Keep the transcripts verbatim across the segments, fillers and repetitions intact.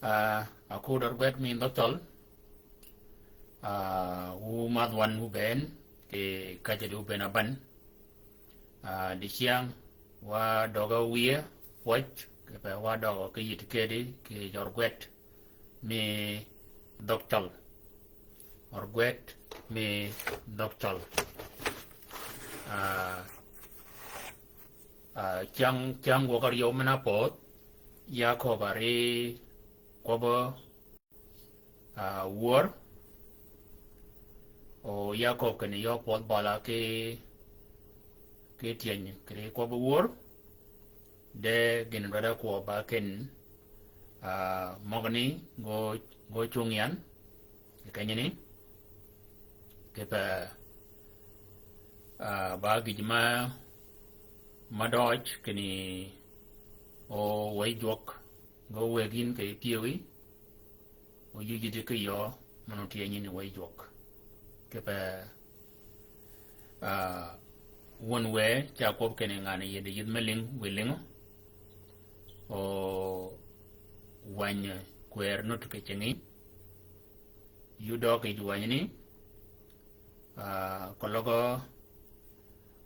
Ah, akud ør gwed mi dhøg cøl. Ah, wu madh wan wu bënn, kì kajjø di wu bënn aban. Ah, dicyäng, wa døg-a wïye, pwøj, kì pe wa døg-a kì yïddi kedi, kì ør gwed mi dhøg cøl. Ør gwed mi dhøg cøl. Ah, ah, cyäng, cyäng gwøg áryew men-a pödh, ya köbba ri kwøbbø, ah, wör. O ya köbba kinni yø pödh bøla ki, ki tyëny, kì ri kwøbbø wör. De gïn dwaddi kwøbb ba kinni, ah, møgani gø, gø cungi yan, kì kenyani, kì pe, ah, ba gïj ma, ma døøj kinni o wëy jwøk, gø wëggi yïn kì tyëwí, o yïj yïddi ki yø, men-a otyëny yïn wëy jwøk. Kì pe, ah, wun wë ca kwøb kinni ngan yïddi yïdh me lïng, wïy lïngø. O wänyi kwër nud kì cingi. Yï døøg yij wänyi ni, ah, keløg,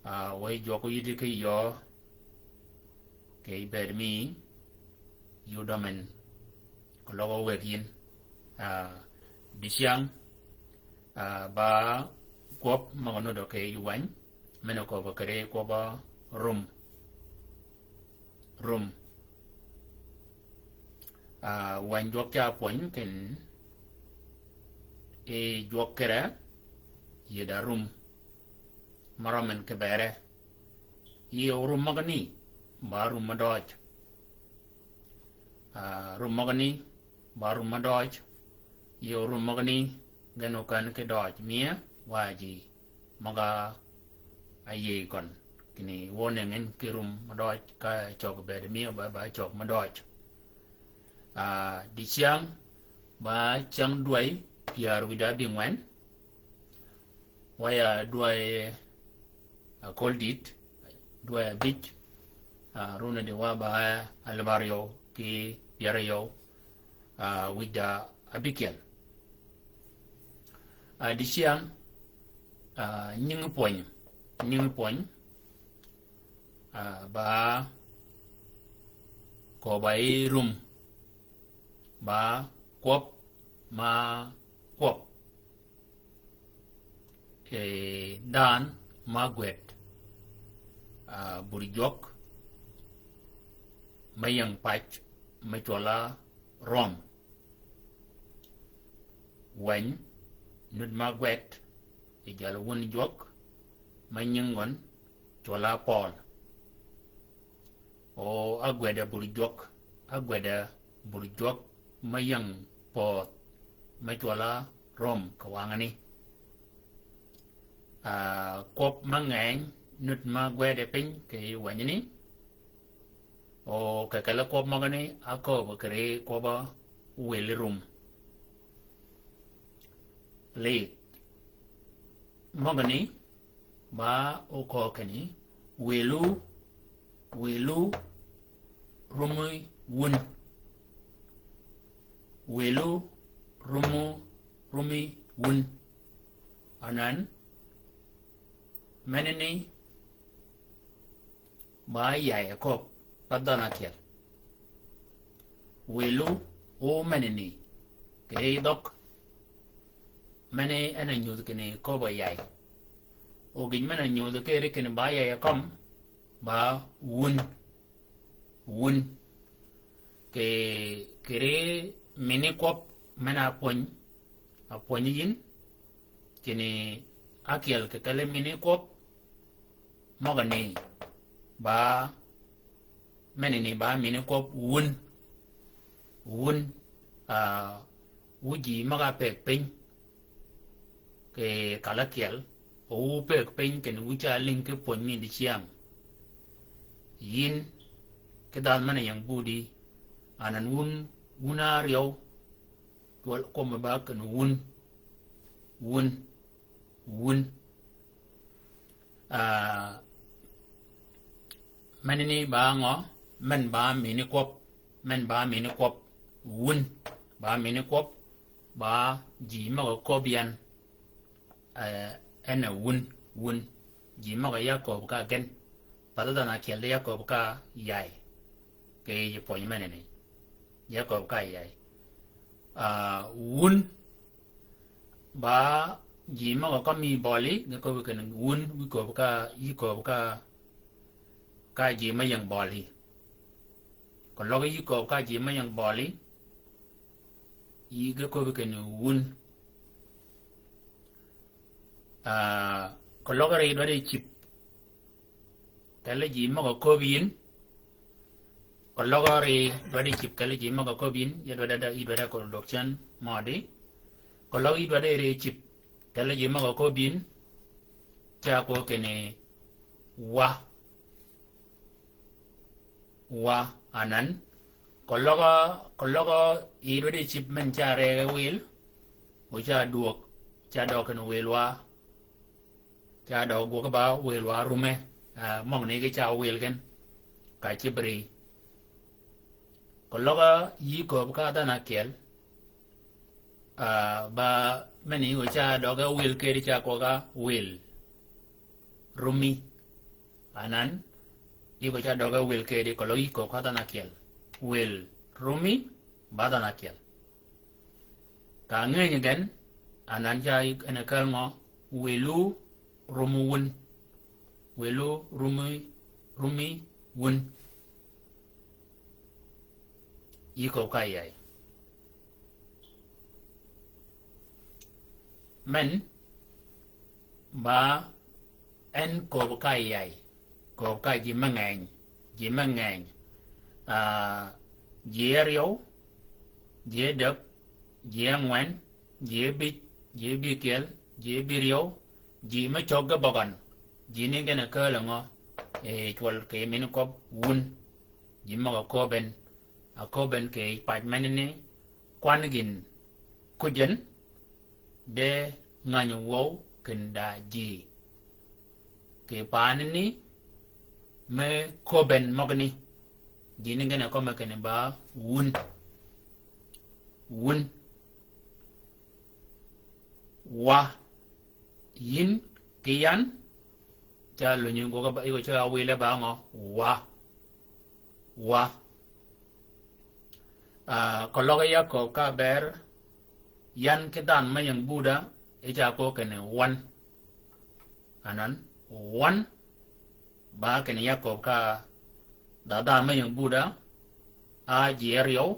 ah, wëy jwøk yïddi ki yø, kì bëëd mi, yï døøg men, keløg wëggi yïn, ah, dicyäng, ah, ba kwøb møg-a nudd kì yij wänyi, men-a köbba kì ri kwøbbø rum. Rum. Ah, wänyi jwøk ca pwönyi kinni, i jwøk kire, yïddi rum. Mø rømmi en kì bere. Yï o rum møgani, ba rum mø døøj. Ah, rum møgani, ba rum mø døøj. Yï o rum møgani, gen okän ki døøj. Miye, wa ji, møg-a áyïëy køn. Kinni wø nëngi en ki rum mø døøj ka cøg bëëd miye ba, ba cøg mø døøj. Ah, dicyäng, ba cyäng dwäy pyär wïdá bïngwen. Wa ya dwäy, ah, köl dit, dwäy abij, ah, runi di wa ba albaryo ki pyär yøw, ah, wïdá abikyel. Ah, dicyäng, ah, nyingi pwöny, nyingi pwöny, ah, ba köbba yi rum, ba kwøb ma kwøb. E, dhanhø ma gwed, ah, bur jwøk, me ying pac, me cwøl-a röm. Wänyi, nud ma gwed, yi jal wun jwøk, me nying gøn, cwøl-a Pøøl. O, ágwedø bur jwøk, ágwedø bur jwøk me ying pödh, me cwøl-a röm kì wangani. Ah, kwøb me ngeny, nud ma gwede piny kì wänyi ni. O, kekele kwøb møgani, ákööbø kì ri kwøbbø wëli rum. Lidh. Møgani, ba oköög kinni, wëlu, wëlu, rumi wun. Wëlu, rumu, rumi wun. Anan, menani, ba yay akööb, pa dhanh ákyel. Wëlu, o menani, kì dhøg. Meni en a nyudh kinni kööbø yay. O gïj men a nyudh keri kinni ba yay aköm, ba wun. Wun. Kì, kì ri mini kwøb men a pwöny, a pwönyi yïn, kinni ákyel kì kelli mini kwøb, møgani, ba, menani ba mini kwøb wun. Wun, ah, wu ji møg-a pëgg piny, kì kal ákyel, o wu pëgg piny kinni wu ca lïng ki pwöny mi dicyäng. Yïn, ki dhanhø men a ying budi, anan wun, wun áryew, cwøl kwøb me ba kinni wun, wun, wun. Ah, menani ba ngø, men ba mini kwøb, men ba mini kwøb, wun. Ba mini kwøb, ba ji møg-a köbbi yan, eh, en a wun, wun. Ji møg-a ya köbbi ka gen. Path dhanhø ákyel di ya köbbi ka yay. Kì yij pwöny menani. Ya köbbi ka yay. Ah, wun. Ba ji møg-a kømmi bølli, ge köbbi kinni wun, wïj köbbi ka, yï köbbi ka, ka ji me ying bølli. Keløg yï köbbi ka ji me ying bølli, yï ge köbbi kinni wun. Ah, keløg ri dwaddi cïb. Kelli ji møg-a köbbi yïn. Keløg ri dwaddi cïb kelli ji møg-a köbbi yïn, yï dwaddi da, yï dwaddi ko dog cen mødi. Keløg yï dwaddi ri cïb kelli ji møg-a köbbi yïn. Ca kwøb kinni wa. Wa anan. Keløg, keløg yï dwaddi cïb men ca rege wil. O ca dwøg, ca døg kinni wil wa. Ca døg gwøg ba wil wa rume. Ah, møgani ge ca wil gen. Ka cïb ri. Keløg yï köbbi ka dhanhø ákyel. Ah, ba meni o ca døg-a wil kedi ca kwøb ka wil. Rumi. Anan, yï ko ca døg-a wil kedi keløg yï köbbi ka dhanhø ákyel. Wil. Rumi, ba dhanhø ákyel. Ka ngeny gen, anan ca yï en a käl ngø, wilu rumu wun. Wilu rumi, rumi wun. Yï köbbi ka yay. Men, ba en köbbi ka yay. Köbbi ka ji me ngeny, ji me ngeny. Ah, ji áryew, ji ádäg, ji ángwen, ji ábïj, ji ábïkyel, ji ábïryew, ji me cöggi bøgøn. Ji ni gen a käl ngø? Eh, cwøl kì mini kwøb wun. Ji møg-a köbben, a köbben kì pac menani kwan gïn kujjin, de ngänyi wøw kinni da ji. Kì paanani me köbben møgani. Ji ni gen a kømmi kinni ba wun. Wun. Wa. Yïn ki yan, ca lunyi gwøg ba, yï ko ca wile ba ngø? Wa. Wa. Ah, keløg ya köbbi ka ber, yan ki dhanhø me ying buda, yï ca kwøb kinni wan. Anan, wan. Ba kinni ya köbbi ka dha dhanhø me ying buda, a ji áryew,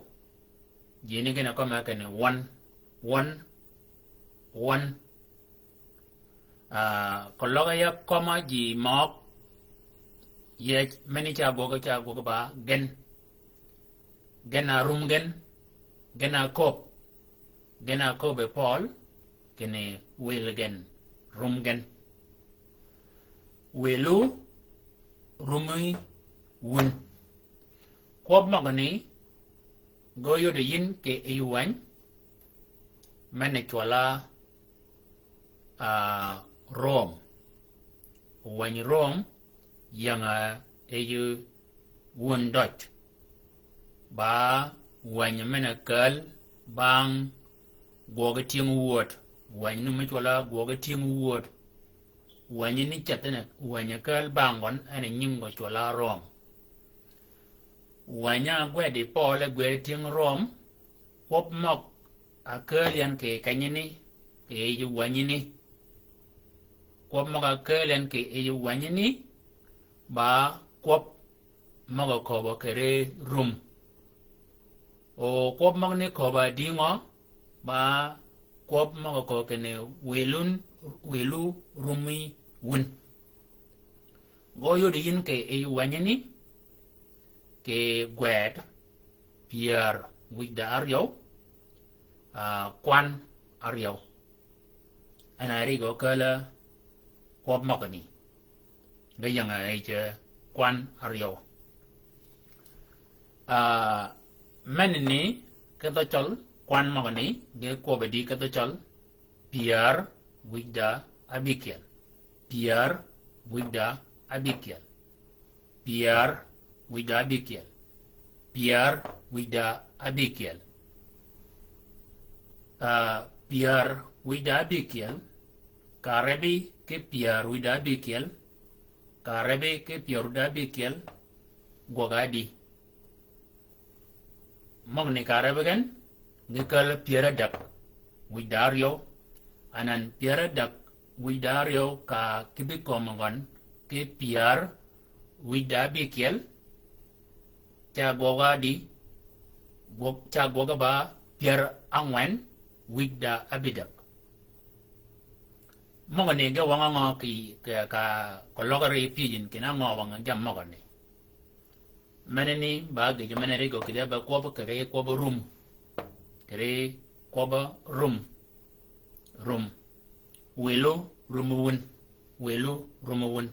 ji ni gen a kømmi kinni wan, wan, wan. Ah, keløg ya kømmi ji møg, yij meni ca gwøg, ca gwøg ba gen. Gen a rum gen, gen a köbbi, gen a köbbi pøl, kinni wil gen, rum gen. Wilu rumi wun. Kwøb møgani, ge óyoddi yïn kì yij wäny, men-a cwøl-a, ah, Rom. Wäny Rom, ying-a yij wun døj. Ba wäny men-a käl bang gwøg tyëng wöd. Wäny ni me cwøl-a gwøg tyëng wöd. Wäny ni ceth ni, wäny-a käl bang gøn en a nying gø cwøl-a Rom. Wäny-a ágwed yi pøl e gwed tyëng Rom, kwøb møg-a käl yan kì kenyani, kì yij wänyani. Kwøb møg-a käl yan kì yij wänyani, ba kwøb møg-a köbbi kì ri rum. O kwøb møgani köbbi dïngø, ba kwøb møg-a köbbi kinni wilun, wilu rumi wun. Ge óyoddi yïn kì yij wänyani, kì gwed pyär wïj da áryew, ah, kwan áryew. En a ri gø käl-a kwøb møgani. Ge ying-a yij kwan áryew. Ah, menani ki dhø Cøl, kwan møgani, ge kwøbbi di ki dhø Cøl, pyär wïj da ábïkyel. Pyär wïj da ábïkyel. Pyär wïj da ábïkyel. Pyär wïj da ábïkyel. Ah, pyär wïj da ábïkyel, ka rebi ki pyär wïj da ábïkyel, ka rebi ki pyär wïj da ábïkyel, gwøg adi. Møgani ka rebi gen, gi käl pyär ádäg wïj da áryew, anan pyär ádäg wïj da áryew ka kibï kömi gøn ki pyär wïj da ábïkyel, ca gwøg adi, gwøg, ca gwøg ba pyär ángwen wïj da ábïdäg. Møgani ge wang angø ki, ka, ka, ka løg ri pyëj yïn kinni angø wang jammì møgani. Menani ba gïjø men-a ri gø kidi be kwøb kiri kwøb rum. Kiri kwøb rum. Rum. Wïlu rum wun. Wïlu rum wun.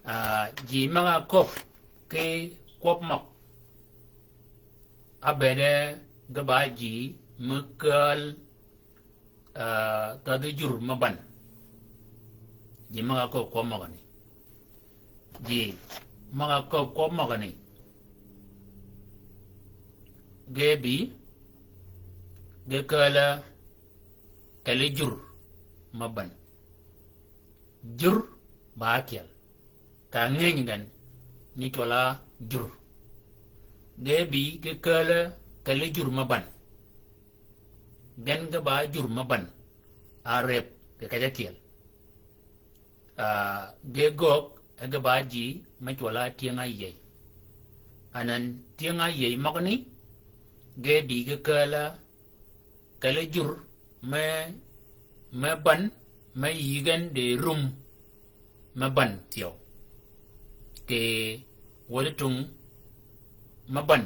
Ah, ji møg-a köb ki kwøb møg. Ábëëde ge ba ji me kääl, ah, kädhi jur me bän. Ji møg-a köb kwøb møgani. Ji møg-a köb kwøb møgani. Ge bï, ge kääl, keli jur me bän. Jur ba ákyel. Ka ngeny gen ni cwøl-a jur. Ge bï ge kääl keli jur me bän. Gen ge ba jur me bän. A rëb kì kej ákyel. Ah, ge göög e ge ba ji me cwøl-a tyëng-a yïëy. Anan tyëng-a yïëy møgani, ge bï ge kääl, keli jur me, me bän, me yï gen di rum me bän thyew. Kì wädi tung me bän.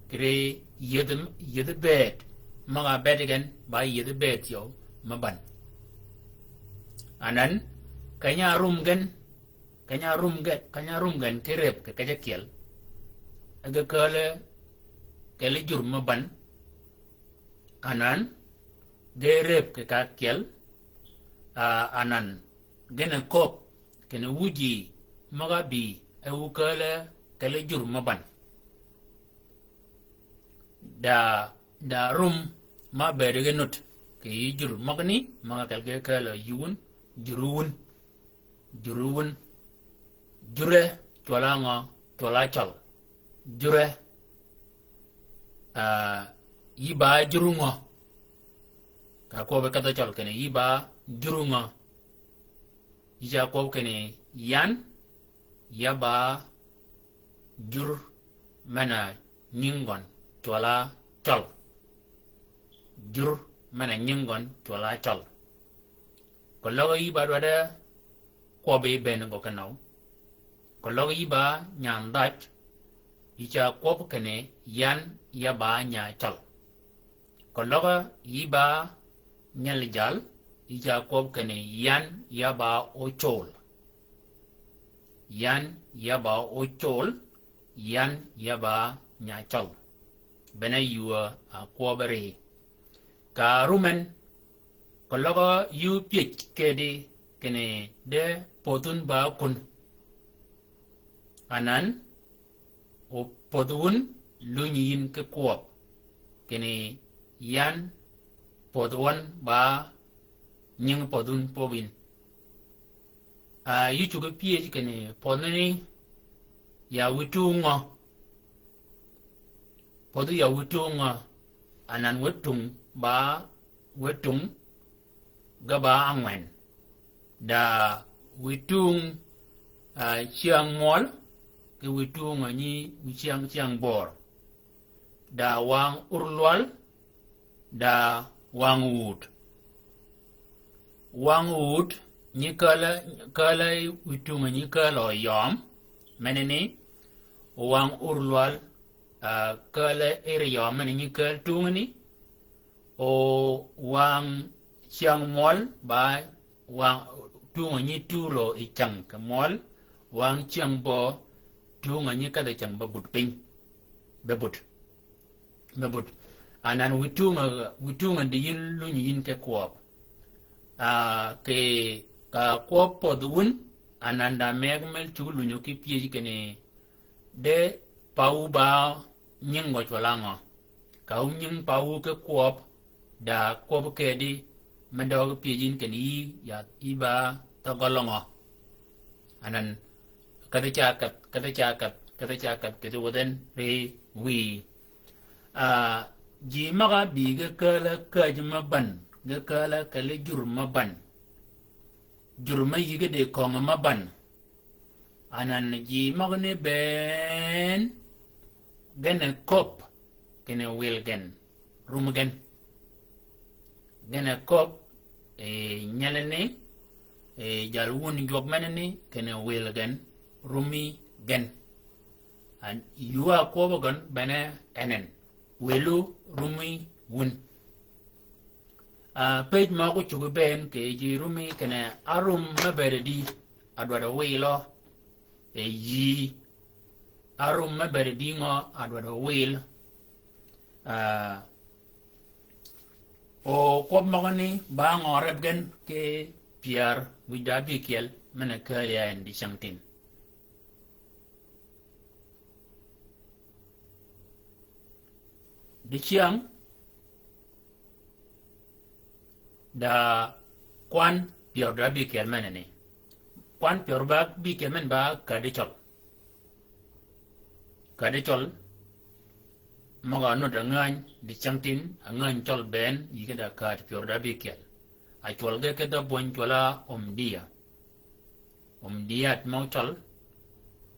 Kì ri yïëdhi, yïëdhi bëëd. Møg-a bëëd gen, ba yïëdhi bëëd thyew me bän. Anan, keny-a rum gen, keny-a rum gen, keny-a rum gen ki rëb kì kej ákyel. E ge kääl, keli jur me bän. Anan, ge rëb kì ka ákyel, ah, anan, gïn-a köb, kinni wu ji møg-a bï, e wu kääl, keli jur me bän. Da, da rum ma bëëd ge nud, kì yï jur møgani, møg-a kel ge kääl yï wun, jur wun. Jur wun. Jure, cwøl-a ngø, cwøl-a cøl. Jure. Ah, yï ba jur ngø. Ka kwøb kedh-a cøl kinni, yï ba jur ngø. Yï ca kwøb kinni yan, ya ba jur men-a nying gøn cwøl-a cøl. Jur men-a nying gøn cwøl-a cøl. Keløg yï ba dwaddi kwøbbi bënn gø kinøw. Keløg yï ba nyandhaj, yï ca kwøb kinni yan ya ba nya cøl. Keløg yï ba nyel jal, yï ca kwøb kinni yan ya ba ócol. Yan ya ba ócol, yan ya ba nya cøl. Bene yuu a kwøb ri. Ka rum en, keløg yuu pyëj kedi kinni de pödh wun ba kun. Anan, o pödh wun lunyi yïn ki kwøb. Kinni yan pödh wøn ba nying pödh wun pöb yïn. Ah, yï cuggi pyëj kinni pödhani ya witung ngø. Pödhi ya witung ngø, anan witung ba, witung ge ba ángwen. Da witung, ah, cyäng mwøl, ki witung nyi cyäng, cyäng bör. Da wang urlwal, da wang wud. Wang wud, nyi kääl, kääl witung nyi kääl oyøm, menani, wang urlwal, ah, kääl ir yøm, menani nyi kääl tungni, o wang cyäng mwøl, ba wang tungø nyi turo yi cyäng kì mwøl, wang cyäng bø tungø nyi kedhi cyäng be but piny. Be but. Be but. Anan witungø, witungø di yïn lunyi yïn ki kwøb. Ah, kì ka kwøb pödh wun, anan da meg mel cuggi lunyi ki pyëj kinni de pawu ba nying gø cwøl-a ngø. Ka wu nying pawu ki kwøb, Da kwøb kedi, me døøg pyëj yïn kinni yï, yath yï ba thøgø løngø. Anan, kedhi ca kedh, kedhi ca kedh, kedhi ca kedh, kedhi wëdhen ri wïyi. Ah, ji møg-a bï ge kääl-a käjji me bän, ge kääl-a kelli jur me bän. Jur me yïge di köngø me bän. Anan ji møgani bënn, gen e köbb, kinni wil gen, rum gen. Gen e köbb, e, nyelani, e, jal wun jwøk menani, kinni wil gen, rumi gen. An yuu a kwøbbi gøn bene enen. Wilu rumi wun. Ah, pëj møg-a ócuggi bënn kì ji rumi kinni árum me bëëd di, adwaddi wil ø, e yï. Árum me bëëd di ngø adwaddi wil. Ah, o kwøb møgani ba ngø reb gen ki pyär wïj da ábïkyel men-a kääl ya en dicängtïn. Dicäng, da kwan pyär da ábïkyel menani. Kwan pyär da ábïkyel men ba käddi cøl. Käddi cøl, møg-a nud angäny, dicängtïn, angäny cøl bënn, yïge da käddi pyär da ábïkyel. Acwøl ge ki dhø bwöny cwøl-a omdiya. Omdiyat mø cøl,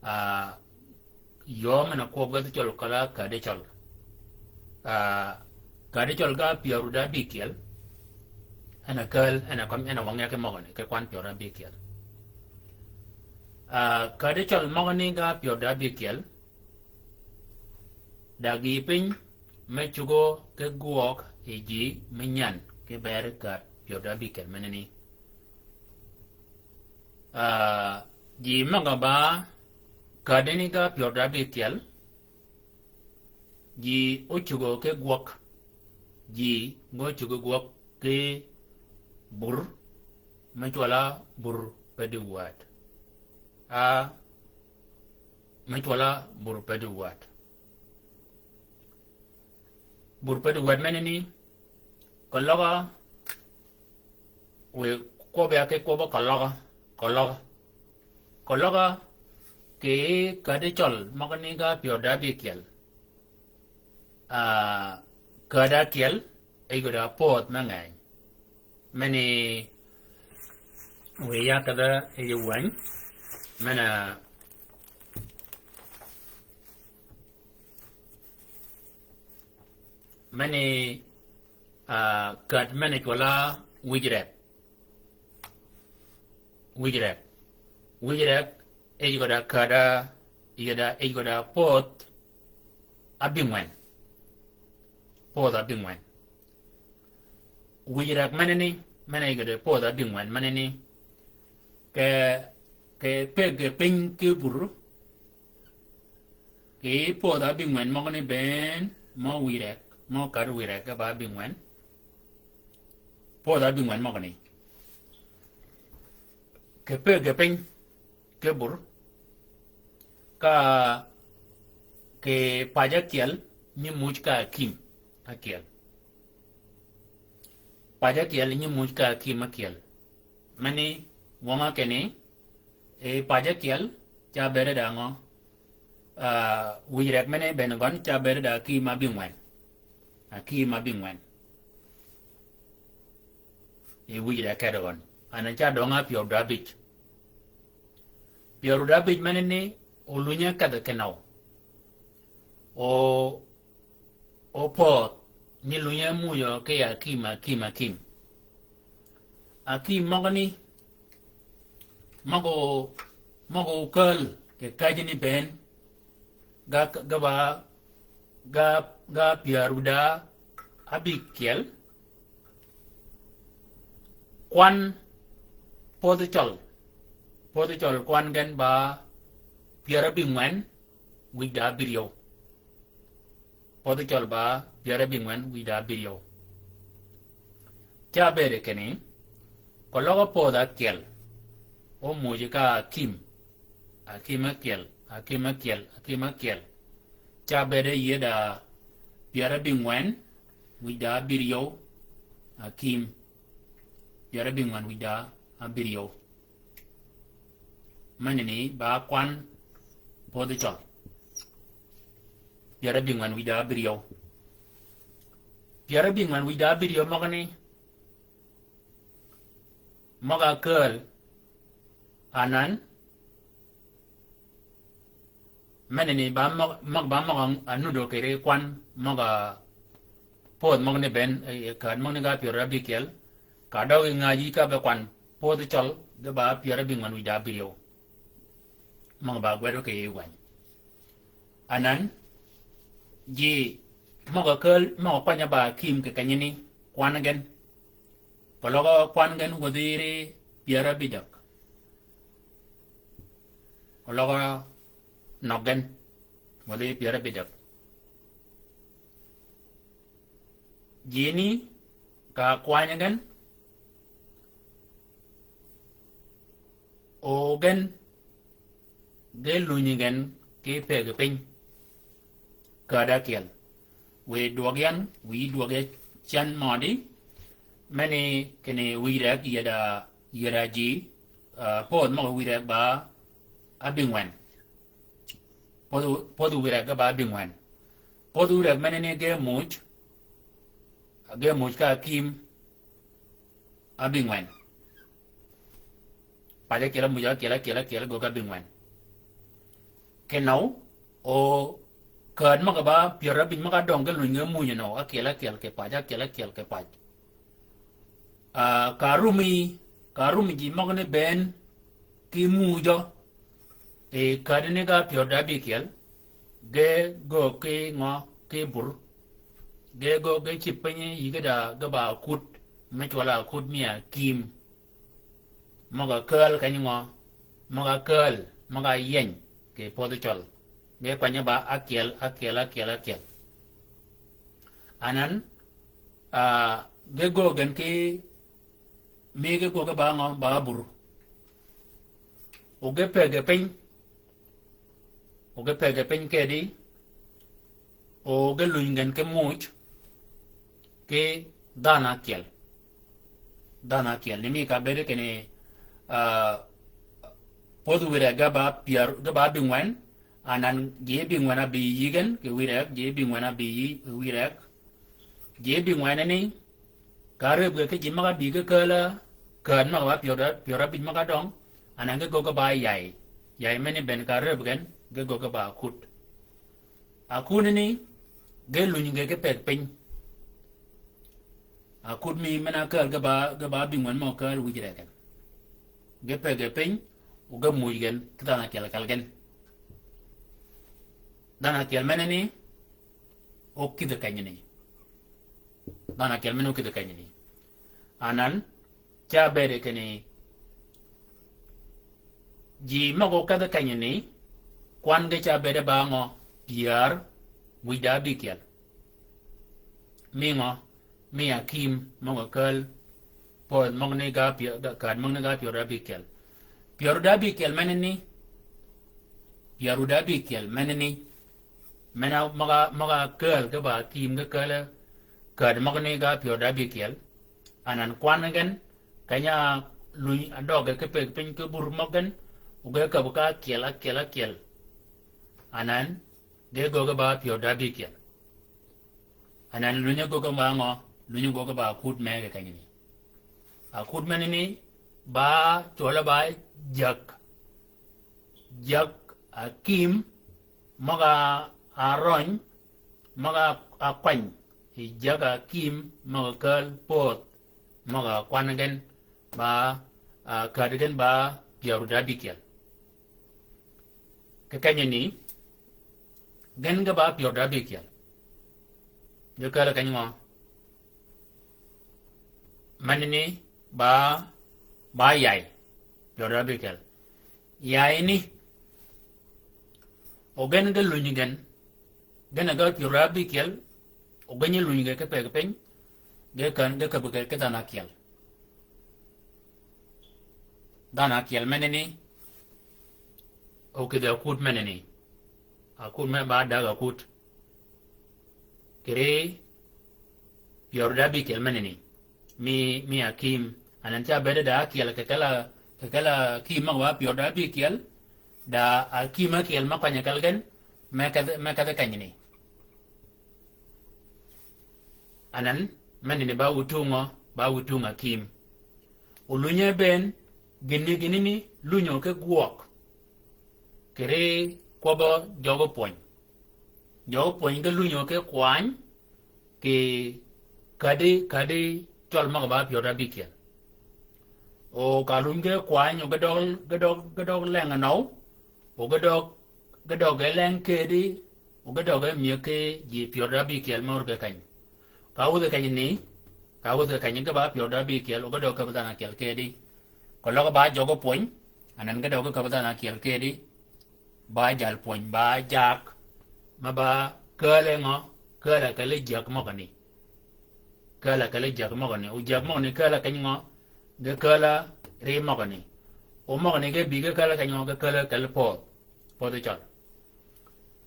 ah, yöö men-a kwøb ge dhø cøl kelli käddi cøl. Ah, käddi cøl ga pyär da ábïkyel, en a kääl, en a kømmi, en a wønge ki møgani, ki kwan pyär da ábïkyel. Ah, käddi cøl møgani ga pyär da ábïkyel, da gïï piny me cugø ki gwøg yi ji me nyän ki beri käddi pyär da ábïkyel menani. Ah, ji møg-a ba käddi ni ga pyär da ábïkyel, ji ócuggi ki gwøg, ji gø ócuggi gwøg ki bur, me cwøl-a bur pe di wäd. Ah, me cwøl-a bur pe di wäd. Bur pe di wäd menani, keløg-a, wiy kwøbbi ya ki kwøbbi keløg-a, keløg-a. Keløg-a, kì käddi cøl møgani ga pyär da ábïkyel. Ah, käddi ákyel, e yïg da pödh me ngeny. Meni, wiy ya kedhe e yï wäny, men-a, meni, ah, käddi men-a cwøl-a wij rek. Wij rek. Wij rek, e yïg da käddi, yïg da, e yïg da pödh ábïngwen. Pödh ábïngwen. Wij rek menani, men-a yïg da pödh ábïngwen menani. Kì, kì pëggi piny ki bur, kì pödh ábïngwen møgani bënn, mø wij rek, mø käddi wij rek ge ba ábïngwen. Pödh ábïngwen møgani. Kì pëggi piny ki bur, ka kì pac ákyel, nyi muj ka akim ákyel. Pac ákyel, nyi muj ka akim ákyel. Meni wøng-a kinni, e pac ákyel, ca bëëde da ngø? Ah, wij rek meni bënn gøn, ca bëëde da akim ábïngwen. Akim ábïngwen. E wij rek kedø gøn. Anan ca døng-a pyär da ábïj. Pyär da ábïj menani, olunye kedh kinøw. O, opödh, nyi lunye mujø ki akim, akim, akim. Akim møgani, møg-a, møg-a okääl kì käjji ni bënn, ga, ga ba, ga, ga pyär da ábïkyel. Kwan pödhi cøl, pödhi cøl kwan gen ba pyär ábïngwen, wij da ábïryew. Pödhi cøl ba pyär ábïngwen wij da ábïryew. Ca bëëde kinni, keløg pödh ákyel, omuji ka akim, akim ákyel, akim ákyel, akim ákyel. Ca bëëde yïe da pyär ábïngwen, wij da ábïryew, Akim. Pyär abïngwen wïj da abïryew. Menani ba kwan pödhi cøl. Pyär abïngwen wïj da abïryew. Pyär abïngwen wïj da abïryew møgani, møg-a kääl anan. Menani ba møg, møg, ba møg-a nudo kiri kwan møg-a pödh møgani bënn, eh, kääd møgani ga pyär abïkyel. Ka døg yi ngäji ka be kwan pödhi cøl ge ba pyär abïngwen wïj da abïryew. Møg-a ba gwed ki yi gwany. Anan, ji møg-a kääl, møg-a kwany-a ba akim kì kenyani, kwan gen. Keløg kwan gen wädhi yiri pyär abïjag. Keløg nøg gen wädhi yiri pyär abïjag. Jini ka kwany gen, o gen, ge lunyi gen ki pëggi piny. Kääd ákyel. Wiy dwøg yan, wiy dwøg ya cen mødi. Meni kinni wïj reg yeda, yeda ji, ah, pödh møg-a wïj reg ba abïngwen. Pödh, pödh wïj reg ge ba abïngwen. Pödh wïj reg menani ge muuj, ge muuj ka akim abïngwen. Pac ákyel, amuj ákyel, ákyel, ákyel, gøggi abïngwen. Kinøw, o kääd møg-a ba pyär abïj møg-a døng ge luny ge muuj nøw, ákyel, ákyel kì pac, ákyel, ákyel kì pac. Ah, ka rumi, ka rumi ji møgani bënn ki muujø. E käädani ga pyär da abïkyel, ge gø ki ngø ki bur. Ge gø ge cïb piny yï ge da ge ba akut, me cwøl akut mi akim. Møg-a kääl keny ngø, møg-a kääl, møg-a yeny kì pödhi cøl. Ge kwany-a ba ákyel, ákyel, ákyel, ákyel. Anan, ah, ge gø gen ki, mi ge gø ge ba ngø, ba bur. O ge pëggi piny, o ge pëggi piny kedi, o ge luny gen ki muuj, ki dhanhø ákyel. Dhanhø ákyel. Ni mi ka bëëd kinni, ah, pödh wïj reg ge ba pyär, ge ba abïngwen, anan ji abïngwen abï yï gen, kì wïj reg, ji abïngwen abï yï, wïj reg. Ji abïngwen ni, ka rëb ge ki ji møg-a bï ge kääl-a, kääd møg-a ba pyär, pyär abïj møg-a døng, anan ge gø ge ba yay. Yay meni bënn ka rëb gen, ge gø ge ba akut. Akut ni, ge luny ge ki pëggi piny. Akut mi men-a kääl ge ba, ge ba abïngwen mø kääl wïj reg gen. Ge pëggi piny, o ge muuj gen, ki dhanhø ákyel ákyel gen. Dhanhø ákyel menani, o kïdhi kenyani. Dhanhø ákyel menani o kïdhi kenyani. Anan, ca bëëd kinni, ji møg-a okedhi kenyani, kwan ge ca bëëd ba ngø, pyär wïj da abïkyel. Mi ngø, mi akim, møg-a kääl, pödh møgani ga pyär, ga, kääd møgani ga pyär da abïkyel. Pyär da abïkyel menani, pyär da abïkyel menani, men-a møg-a, møg-a kääl ge ba akim ge kääl-a, kääd møgani ga pyär da abïkyel. Anan kwan gen, keny-a luny a døggi ki pëggi piny ki bur møg gen, o ge käbbi ka ákyel, ákyel, ákyel. Anan, ge gø ge ba pyär da abïkyel. Anan lunyi gø ge ba ngø, lunyi gø ge ba akut me ge kenyani. Akut menani, ba cwøl-a ba jäg. Jäg akim, møg-a røny, møg-a kwany, yi jäg akim, møg-a kääl pödh, møg-a kwan gen, ba, ah, kääd gen ba pyär da abïkyel. Kì kenyani, gen ge ba pyär da abïkyel. Ge kääl keny ngø. Menani ba, ba yay. Pyär da abïkyel. Yay ni. O gen ge luny gen. Gen ge pyär da abïkyel. O gen luny ge ki pëggi piny. Ge kän, ge käbbi ge ki dhanhø ákyel. Dhanhø ákyel menani, o kïdhi akut menani. Akut me ba dag akut. Kiri, pyär da abïkyel menani. mi, mi akïm. Anan ca bëëd da ákyel kì kelli, kì kelli akïm møg-a ba pyör da ábïkyel, da akïm ákyel me kwany kelli gen, me kedhi, me kedhi kenyani. Anan, men ni ba wïtung ngø, ba wïtung akïm. Olunye bënn, gïnni gïnni ni, lunyo ki gwøg. Kì ri kwøbbø jøgi pwöny. Jøgi pwöny ge lunyo ki kwany, kì käddi, käddi cøl møg-a ba pyör da ábïkyel. O ka lunyi ge kwany, o ge døg, ge døg, ge døg leng nøw, o ge døg, ge døg ge leng kedi, o ge døg ge myëg ki ji pyör da ábïkyel mø ur ge keny. Ka wuth keny ni, ka wuth keny ge ba pyör da ábïkyel, o ge døg käbbi dhanhø ákyel kedi. Keløg ba jøgi pwöny, anan ge døg ge käbbi dhanhø ákyel kedi. Ba jal pwöny, ba jak, me ba kääl ngø, kääl kelli jäg møgani. Kääl kelli jäg møgani. O jäg møgani kääl keny ngø, ge kääl ri møgani. O møgani ge bï ge kääl keny ngø, ge kääl kelli pödh. Pödhi cøl.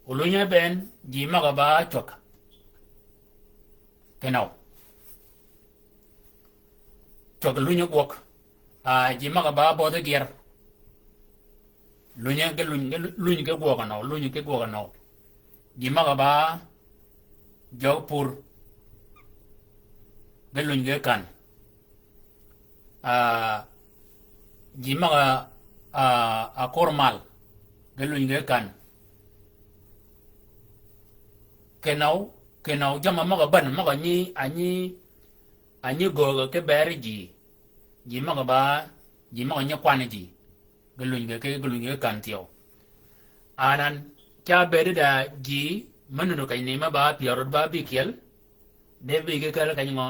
Olunye bënn, ji møg-a ba cwäg. Kì nøw. Cwäg lunyi gwøg. A, ji møg-a ba bödhi gyer. Lunyi ge luny, ge luny ge gwøg nøw, lunyi ge gwøg nøw. Ji møg-a ba jøg pur. Ge luny ge kan. A, ji møg-a, a, a kor mal. Ge luny ge kan. Kì nøw, kì nøw jammì møg-a bän, møg-a nyi, a nyi, a nyi göög ki bëri ji. Ji møg-a ba, ji møg-a nyi kwanni ji. Ge luny ge ki, ge luny ge kan thyew. Anan, ca bëëd da ji, me nuti keny ni me ba pyör da ábïkyel, de bï ge kääl keny ngø,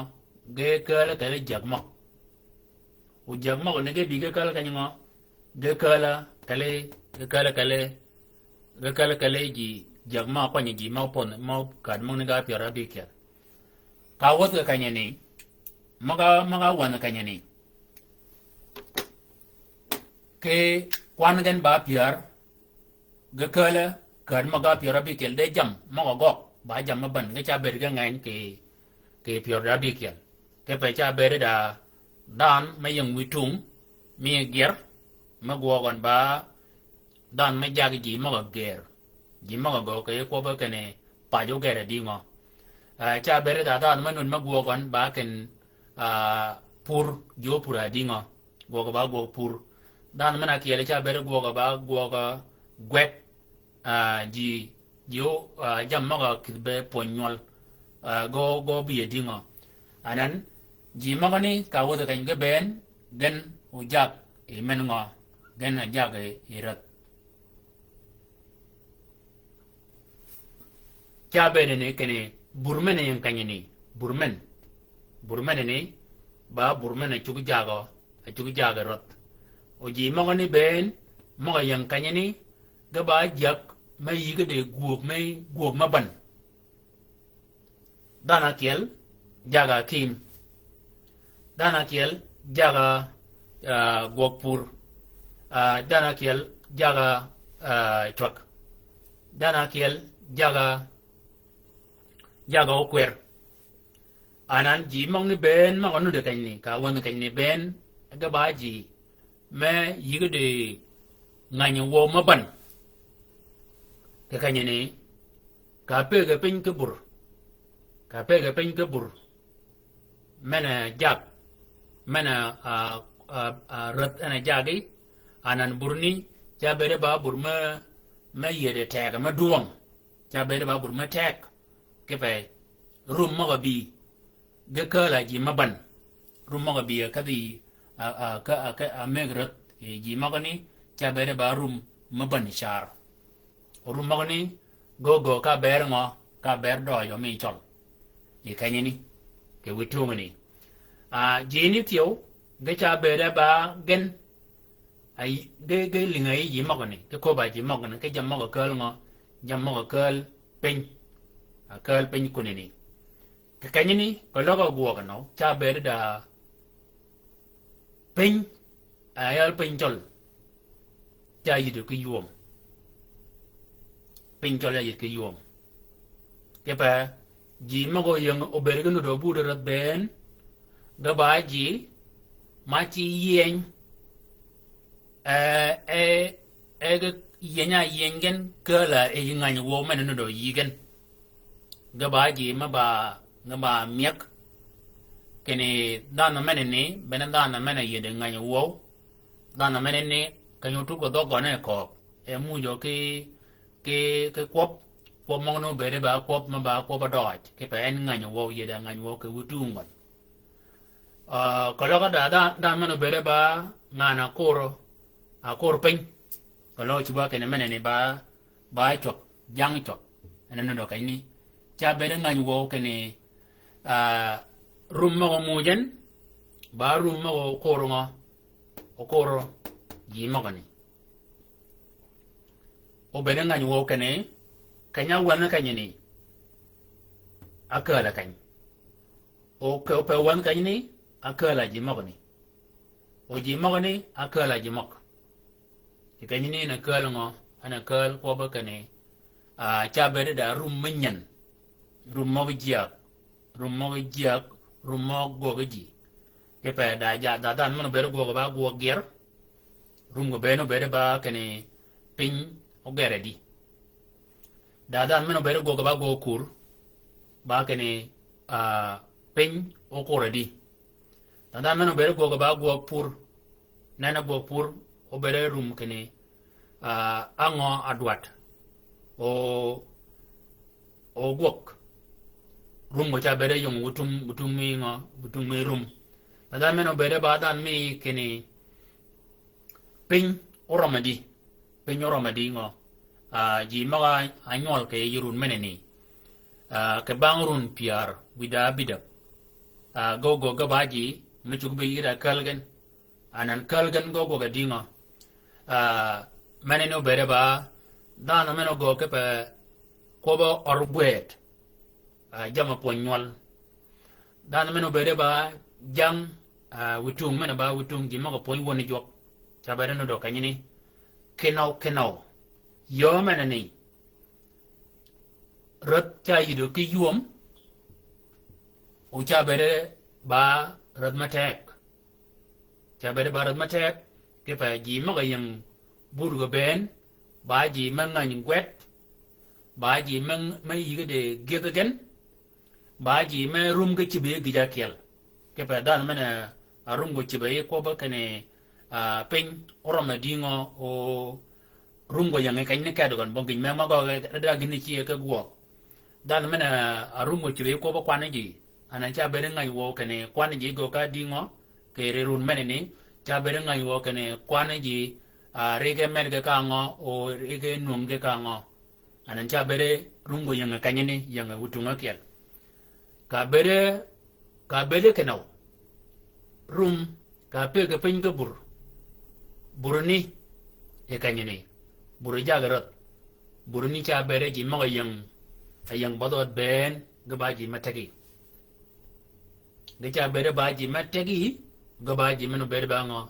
ge kääl kelli jäg møg. O jäg møgani ge bï ge kääl keny ngø, ge kääl kelli, ge kääl kelli, ge kääl kelli ji, jäg møg kwany ji mø pödhi, mø käd møgani ge pyör da ábïkyel. Ka wuth kì kenyani, møg-a, møg-a wänhi kenyani. Ki kwan gen ba pyär, ge kääl, käd møg-a pyär da ábïkyel de jammì, møg-a gøg, ba jammì me bän, ge ca bëëd ge ngeny kì, kì pyär da ábïkyel. Kipe ca bëëd da dhanhø me ying wïtung, mi gyer, me gwøg gøn ba dhanhø me jaggi ji møg-a gër. Ji møg-a gø kì kwøbbe kinni pac óger adï ngø. A, ca bëëd da dhanhø me nud me gwøg gøn ba kinni, a, pur, ji ópur adï ngø. Gwøg ba gwøg pur. Dhanhø men-a ákyel ca bëëd gwøg ba gwøg gweg. A, ji, ji o, a, jammì møg-a kïdhi be pwöny nywøl. A, gø, gø bï adï ngø. Anan, ji møgani ka wuth keny ge bënn, gen ojag yi men ngø, gen ojag yi, yi rädh. Ca bëëd ni kinni, bur men ying kenyani, bur men. Bur men ni, ba bur men a cuggi jagø, a cuggi jagø rädh. O ji møgani bënn, møg-a ying kenyani, ge ba jäg, me yïggi di gwög me, gwög me bän. Dhanhø ákyel, jagø akïm. Dhanhø ákyel, jagø, a, gwøg pur. A, dhanhø ákyel, jagø, a, cwäg. Dhanhø ákyel, jagø, jagø ókwër. Anan ji møgani bënn møg-a nuti kenyani, ka wänhi kenyani bënn, ge ba ji, me yïggi di ngänyi wøw me bän. Kì kenyani, ka pëgge piny ki bur. Ka pëgge piny ki bur. Men-a jag. Men-a, a, a, a, rädh en a jaggi. Anan burni, ca bëëd ba bur me, me yïëde teg, me dwøng. Ca bëëd ba bur me teg. Kipe, rum møg-a bï. Ge kääl a ji me bän. Rum møg-a bï a kädhi a, a, ka, a, ka, a mëggi rädh, e, ji møgani, ca bëëd ba rum me bän car. Rum møgani, gø gø ka bëëd ngø, ka bëëd døøj mi cøl. Yi kenyani, kì wïtung ni. A, ji ni thyew, ge ca bëëd ba gen, a, ge, ge lïngi yi ji møgani, ge köbb-a ji møgani, ki jammì møg-a kääl ngø, jammì møg-a kääl piny. A kääl piny kunani. Kì kenyani, keløg a gwøg nøw, ca bëëd da piny, a yal piny cøl, ca yïddi ki ywöm. Piny cøl ca yïddi ki ywöm. Kipe, ji møg-a óying óbëëd ki nuti óbuddi rädh bënn, Ge ba ji, ma ci yieny, e, e, e ge yieny a yieny gen, kääl-a e yi ngäny wøw men-a nuddø yï gen. Ge ba ji me ba, ge ba myeg, kinni dhanhø men-a ni, bene dhanhø men-a yïddi ngäny wøw. Dhanhø men-a ni, keny-a otuggi dhøgg gøn e kööb. E muuj ki, ki, ki kwøb, kwøb møgø ni obëëde ba kwøb, me ba kwøb adøj, kipe en ngäny wøw, yïddi ngäny wøw kì wïtung gøn. Ah, keløg da, da, da men obëëde ba ngan-a kor, a kor piny. Keløg cwøb kinni men-a ni ba, ba cwøg, jang cwøg. En a nuddø kenyni. Ca bëëde ngäny wøw kinni, ah, rum møg-a muuj en, ba rum møg-a okor ngø, okor ji møgani. Obëëde ngäny wøw kinni, keny-a wänhi kenyni, akääl-a keny. O ke, o pe wänhi kenyni, akääl-a ji møgani. O ji møgani, akääl-a ji møg. Yi kenyni en a kääl ngø, en a kääl kwøbbi kinni, ah, ca bëëde da rum me nyän, rum møg-a jyääg, rum møg-a jyääg, rum møg-a gwøg ji. Kipe da ja, da dhanhø men obëëde gwøg ba gwøg gyër, rum gø bënn obëëde ba kinni piny ogerre di. Da dhanhø men obëëde gwøg ba gwøg kur, ba kinni, ah, piny okurre di. Da dhanhø men obëëde gwøg ba gwøg pur, nen-a gwøg pur, obëëde rum kinni, ah, á ngø adwat. O, o gwøg. Rum gø ca bëëde yong butung, butung mi ngø, butung mi rum. Da dhanhø men obëëde ba dhanhø mi kinni, piny orømmi di, piny orømmi di ngø. Ah, ji møg-a nywøl kì yij run men-a ni. Ah, kì bang run pyär wïdá abïdäg. Ah, ge ogöggi ge ba ji, me cuggi bï yïddi kääl gen. Anan kääl gen ge ogöggi di ngø. Ah, men-a ni obëëde ba, dhanhø men ogöggi kipe kwøbbi ørgwëëd. Ah, jammì pwöny nywøl. Dhanhø men obëëde ba jang, ah, wïtung men-a ba wïtung ji møg-a pwöny wöni jwøk. Ca bëëde nuddø kenyni. Kinøw, kinøw. Yöö men-a ni. Räth ca yïddi ki ywöm. O ca bëëde ba räth me teg. Ca bëëde ba räth me teg, kipe ji møg-a ying bur gø bënn, ba ji me ngäny gwed, ba ji me, me yïggi di gyëdhi gen, ba ji me rum ge cïbi gïj ákyel. Kipe dhanhø men-a rum gø cïbi yi kwøbbi kinni, ah, piny orømmi di ngø, o rum gø ying kenyni kedi gøn bong gïn me møg-a gø da gïn-a cie ki gwøg. Dhanhø men-a rum gø cïbi yi kwøbbi kwanni ji. Anan ca bëëde ngäny wøw kinni kwanni ji gø ka di ngø, kì ri run men-a ni, ca bëëde ngäny wøw kinni kwanni ji, ah, ri ge med ge ka ngø, o ri ge nwöng ge ka ngø. Anan ca bëëde rum gø ying kenyni, ying wïtung ákyel. Ka bëëde, ka bëëde kinøw. Rum, ka pëggi piny ki bur. Bur ni, yi kenyni. Bur jaggi räth. Bur ni ca bëëde ji møg-a ying, a ying bødhø bënn, ge ba ji me tegi. Ge ca bëëde ba ji me tegi, ge ba ji men obëëde ba ngø,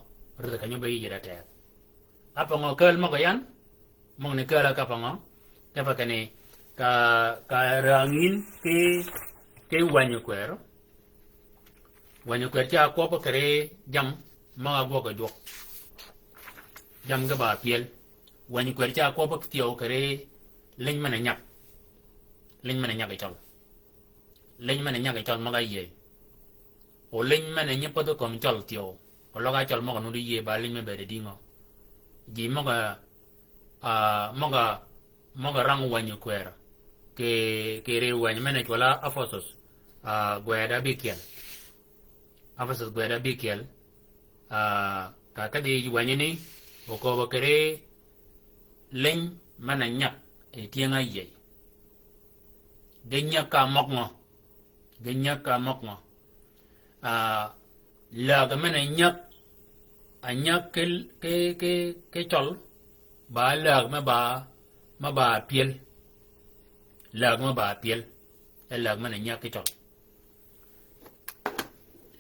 räth kenyi obëëd yïddi teg. Ápa ngø kääl møg-a yan, møgani kääl-a ka pa ngø, ka pa kinni, ka, ka rang yïn ki, ki wänyi kwër. Wänyi kwër ca kwøbbi kì ri jammì møg-a gwøg a jwøk. Jammì ge ba pyël. Wänyi kwër ca kwøbbi thyew kì ri liny men-a nyag. Liny men-a nyag yi cøl. Liny men-a nyag yi cøl møg-a yïëy. O liny men-a nyi pädhi kömi cøl thyew. Keløg a cøl møg-a nuti yïëy ba liny me bëëde di ngø. Ji møg-a, ah, møg-a, møg-a rang wänyi kwër. Kì, kì ri wänyi men-a cwøl-a Ephesus, ah, gwed abïkyel. Ephesus gwed abïkyel. Ah, ka kedhi wänyi ni, oköbbi kì ri liny men-a nyag yi tyëng-a yïëy. Ge nyag ka møg ngø. Ge nyag ka møg ngø. Ah, läg men-a nyag, a nyag ki, ki, ki, ki cøl, ba läg me ba, me ba pyël. Läg me ba pyël. E läg men-a nyag ki cøl.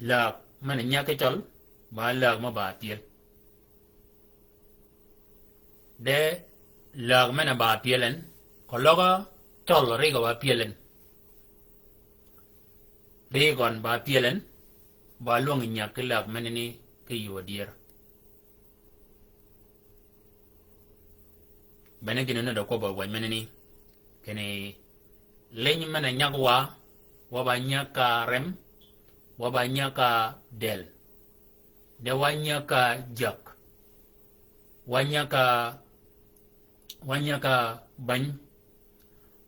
Läg men-a nyag ki cøl, ba läg me ba pyël. De läg men-a ba pyël en, keløg cøl ri gø ba pyël en. Ri gøn ba pyël en, ba lwøng nyag ki lääg menani ki yuu adyër. Bene gïn-a nudd-a kwøbb-a wäj menani, kinni liny men-a nyag wa, wa ba nyag ka rem, wa ba nyag ka dël, de wa nyag ka jag, wa nyag ka, wa nyag ka bäny,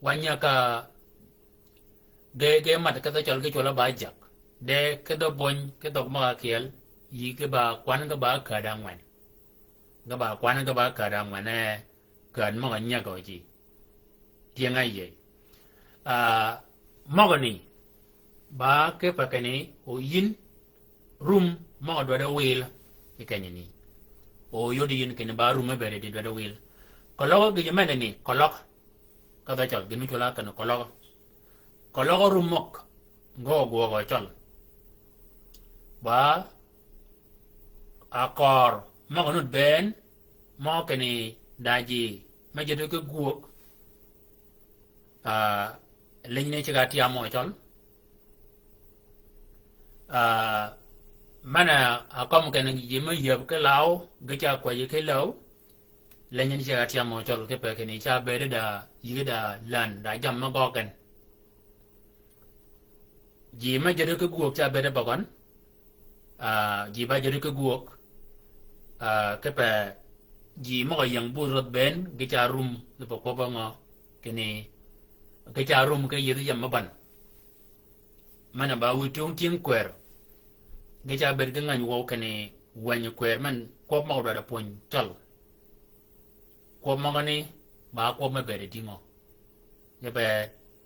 wa nyag ka ge, ge mat ki dhø cøl ki cwøl-a ba jag. De ki dhø bwøny, ki dhøg møg-a kyel, yï ki ba kwan ki ba käd-a ángwen. Ki ba kwan ki ba käd-a ángwen, eh, käd møg-a nyag-a ji. Tyëng-a yie. Ah, møgani, ba kipe kinni, o yïn, rum møg-a dwaddi wil, yi kenyani. O yod yïn kinni ba rum me bëëd di dwaddi wil. Keløg gïj menani, keløg. Ka dhø cøl, gïn mi cwøl-a ákënni keløg. Keløg rum møg, ge ogwøg cøl. Ba, a kør, møg-a nudd bënn, mø kinni da ji, me jedi ki gwøg. Ah, liny ni ceg-a tyam mø cøl. Ah, men-a, a kømmi kinni ji me yïëb ki law, ge ca kwäjji ki läw. Liny ni ceg-a tyam mø cøl kipe kinni ca bëëd da, yïg da län, da jammì me gøggi gen. Ji me jedi ki gwøg ca bëëd bøgøn. Ah, ji ba jedi ki gwøg. Ah, kipe ji møg-a ying buudh rödh bënn, ge ca rum, kipe kwøbb-a ngø, kinni, ge ca rum ki yïdhi jammì me bän. Men-a ba wïj tung tyëng kwër. Ge ca bëëd ki ngäny wøw kinni wänyi kwër men kwøb møg-a dwaddi pwöny cøl. Kwøb møgani, ba kwøb me bëëd di ngø. Ge be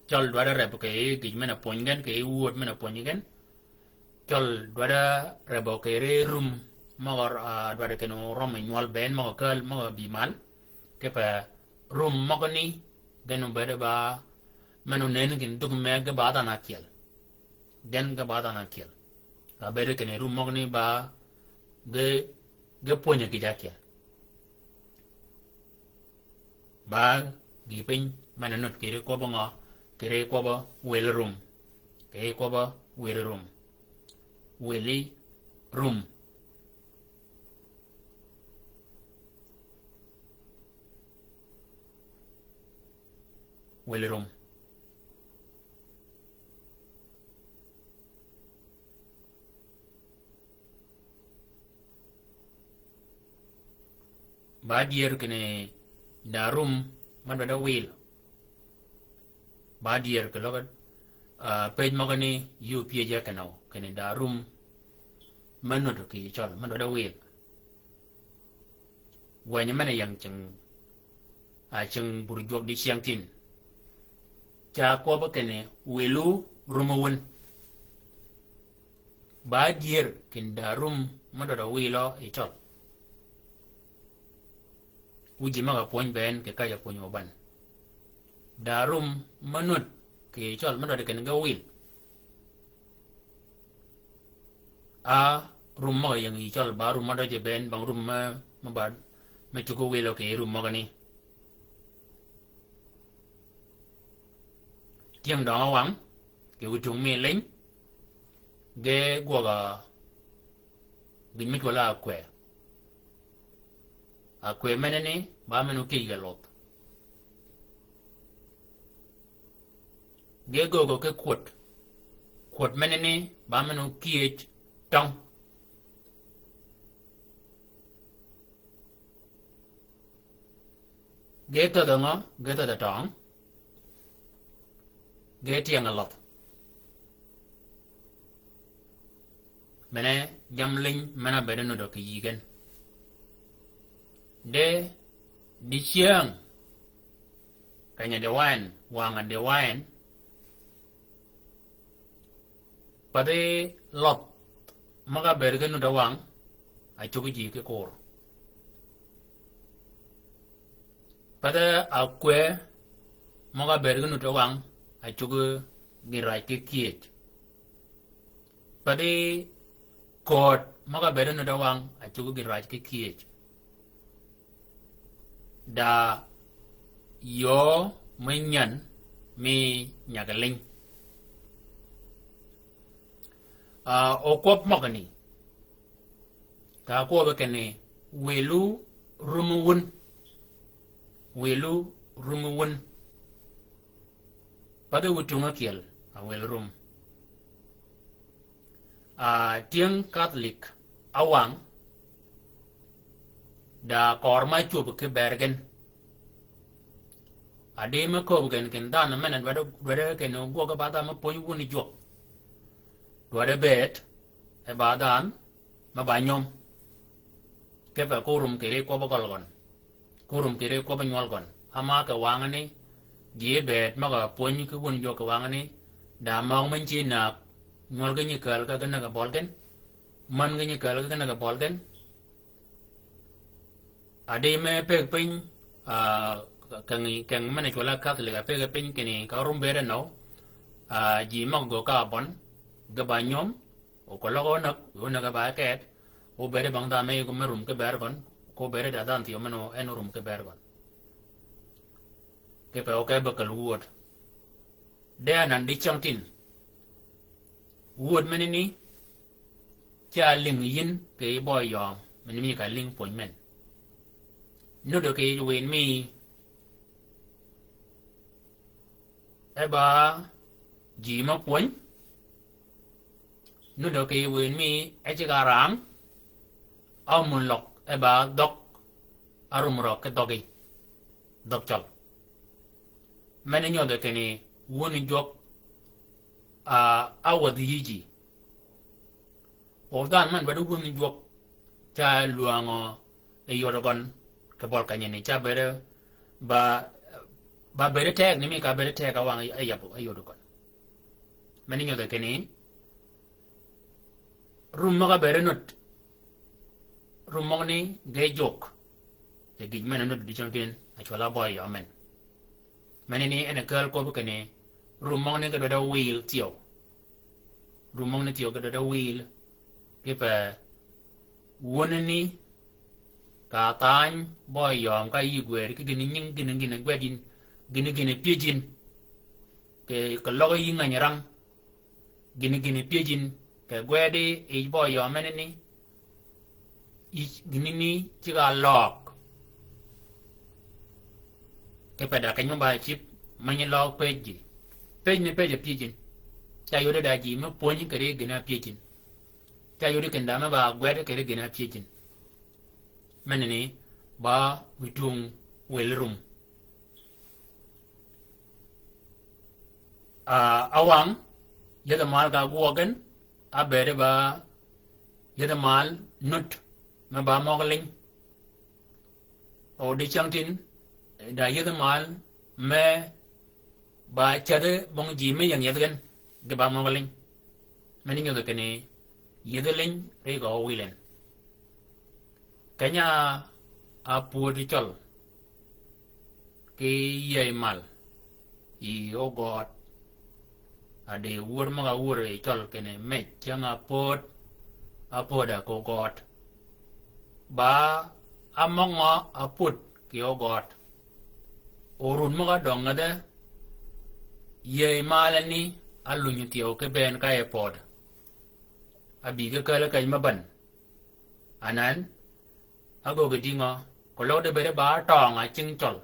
cøl dwaddi reb kì yij gïj men-a pwöny gen, kì yij wööd men-a pwöny gen. Cøl dwaddi reb kì ri rum møg-a, ah, dwaddi kinni orømmi nywøl bënn møg-a käl, møg-a bï mal. Kipe rum møgani, gen obëëd ba, men onënni kinni dug me ge ba dhanhø ákyel. Gen ge ba dhanhø ákyel. Ka bëëd kinni rum møgani ba ge, ge pwönyi gïj ákyel. Ba gïï piny men-a nudd kì ri kwøbb-a ngø, kì ri kwøbb-a wil rum. Kì ri kwøbb-a wil rum. Wili rum. Wili rum. Ba dyër kinni da rum me dwaddi wil. Ba dyër kì løg, ah, pëj møgani yï pyëj-a kinni, kinni da rum me nudd kì cøl, me dwaddi wil. Wänyi men-a ying cing, ah, cing bur jwøk dicyäng tin. Ca kwøbbi kinni wilu rum wun. Ba dyër kinni da rum me dwaddi wilø yi cøl. Wu ji møg-a pwöny bënn kì ka ja pwöny obän. Da rum me nudd kì cøl me dwaddi kinni ge wil. A rum møg-a ying yi cøl ba rum me dwaddi bënn bang rum me, me ba, me cuggi wilø kì rum møgani. Tyëng døngø wang, kì wïtung mi liny, ge gwøg-a gïn mi cwøl-a ákwëë. Ákwëë menani, ba men okyëj ge luth. Ge göögø ki kwöd. Kwöd menani, ba men okyëj tøng. Ge thödhø ngø, ge thödhø tøng. Ge tyëng-a løth. Mene jam liny men-a bëëd nuddø kì yï gen. De, dicyäng, keny-a diwayøn, wang-a diwayøn, pathi løth møg-a bëëd ki nudd-a wang, a cuggi ji ki kur. Pathi ákwëë møg-a bëëd ki nudd-a wang, a cuggi gïn raj ki kyëj. Pathi kööd møg-a bëëd ki nudd-a wang, a cuggi gïn raj ki kyëj. Da yöö me nyän mi nyag liny. Ah, okwøb møgani. Ka kwøbe kinni, welu rum wun. Welu rum wun. Pathi wi tung ákyel, a wel rum. Ah, tyëng Catholic, awang, da kor ma cwöb ki ber gen. Adi me kööb gen kinni dhanhø men-a dwaddi, dwaddi kinni ogwøg ba dhanhø me pwönyi wun jwøk. Dwaddi bëëd, e ba dhanhø, me ba nyöm. Kipe ko rum kiri kwøb gøl gøn. Ko rum kiri kwøb nywøl gøn. Ama kì wangani, ji bëëd møg-a pwönyi ki wun jwøk kì wangani, da møg men ci näg, nywøl ki nyi kääl ka ki näg bøl gen. Män ki nyi kääl ka ki näg bøl gen. Adi me pëggi piny, ah, keng, keng men-a cwøl-a Catholic, a pëggi piny kinni ka rum bëëd nøw, ah, ji møg gø ka bøn, ge ba nyöm, o ko løg onäg, onäg ba ket, o bëëd bang dhanhø me yugi me rum ki ber gøn, ko bëëd da dhanhø thyew men-a en rum ki ber gøn. Kipe o ke be kel wud. De anan di cängtïn. Wud menani, ca lïng yïn kì yij bøy yøøm, men mi ka lïng pwöny men. Nuddø kì yij wïn mi, e ba ji me pwöny, nuddø kì yij wïn mi, e ceg-a rang, a mun løg, e ba dhøg, a rum røg ki dhøggi, dhøg cøl. Men-a nyodhø kinni, wun jwøk, ah, a wädhi yï ji. O dhanhø men ba di wun jwøk, ca lwängø yi yod gøn, kì bøl kenyani, ca bëëd, ba, ba bëëd teg ni mi ka bëëd teg awang yi, yi yod gøn. Men-a nyodhø kinni, rum møg-a bëëd nud, rum møgani ge jwøk, e gïj men-a nud di cängtïn, a cwøl-a bøy yøøm men. Menani en a kääl kwøb kinni, rum møgani ge dwaddi wil thyew. Rum møgani thyew ge dwaddi wil, kipe wunani, ka thany bøy yøøm ka yï gwed, ki gïn nying gïn gïn gwed yïn, gïn gïn pyëj yïn, kì, kì løg yï ngäny rang, gïn gïn pyëj yïn, kì gwed yij bøy yøøm menani, yij gïnani ceg-a løg. Kipe da keny me ba cïb, ma nyi løg pëjji. Pëj ni pëj a pyëj yïn. Ca yodi da ji me pwönyi kì ri gïn-a pyëj yïn. Ca yodi kinda me ba gwed kì ri gïn-a pyëj yïn. Menani, ba wi tung wel rum. Ah, awang, yedhi mal ka gwøg gen, a bëëd ba, yedhi mal nud, me ba møg liny. O di cängtïn, da yedhi mal, me ba cädhi bong ji me ying yedhi gen, ge ba møg liny. Men-a nyodhø kinni, yedhi liny, ri gø wil en. Keny-a a pwöd cøl, ki yïëy mal, yi ogøød, a di wur møg-a wur yi cøl kinni mej ceng-a pwöd, a pwöd-a kì ogøød. Ba a møg-a pwöd kì ogøød. O run møg-a døng ngädhe, yïëy malani, a lunyi thyew ki bënn ka e pwöd. A bï ki kääl keny me bän. Anan, a göggi dïngø, kì løg di bëëd ba tøng-a cing cøl.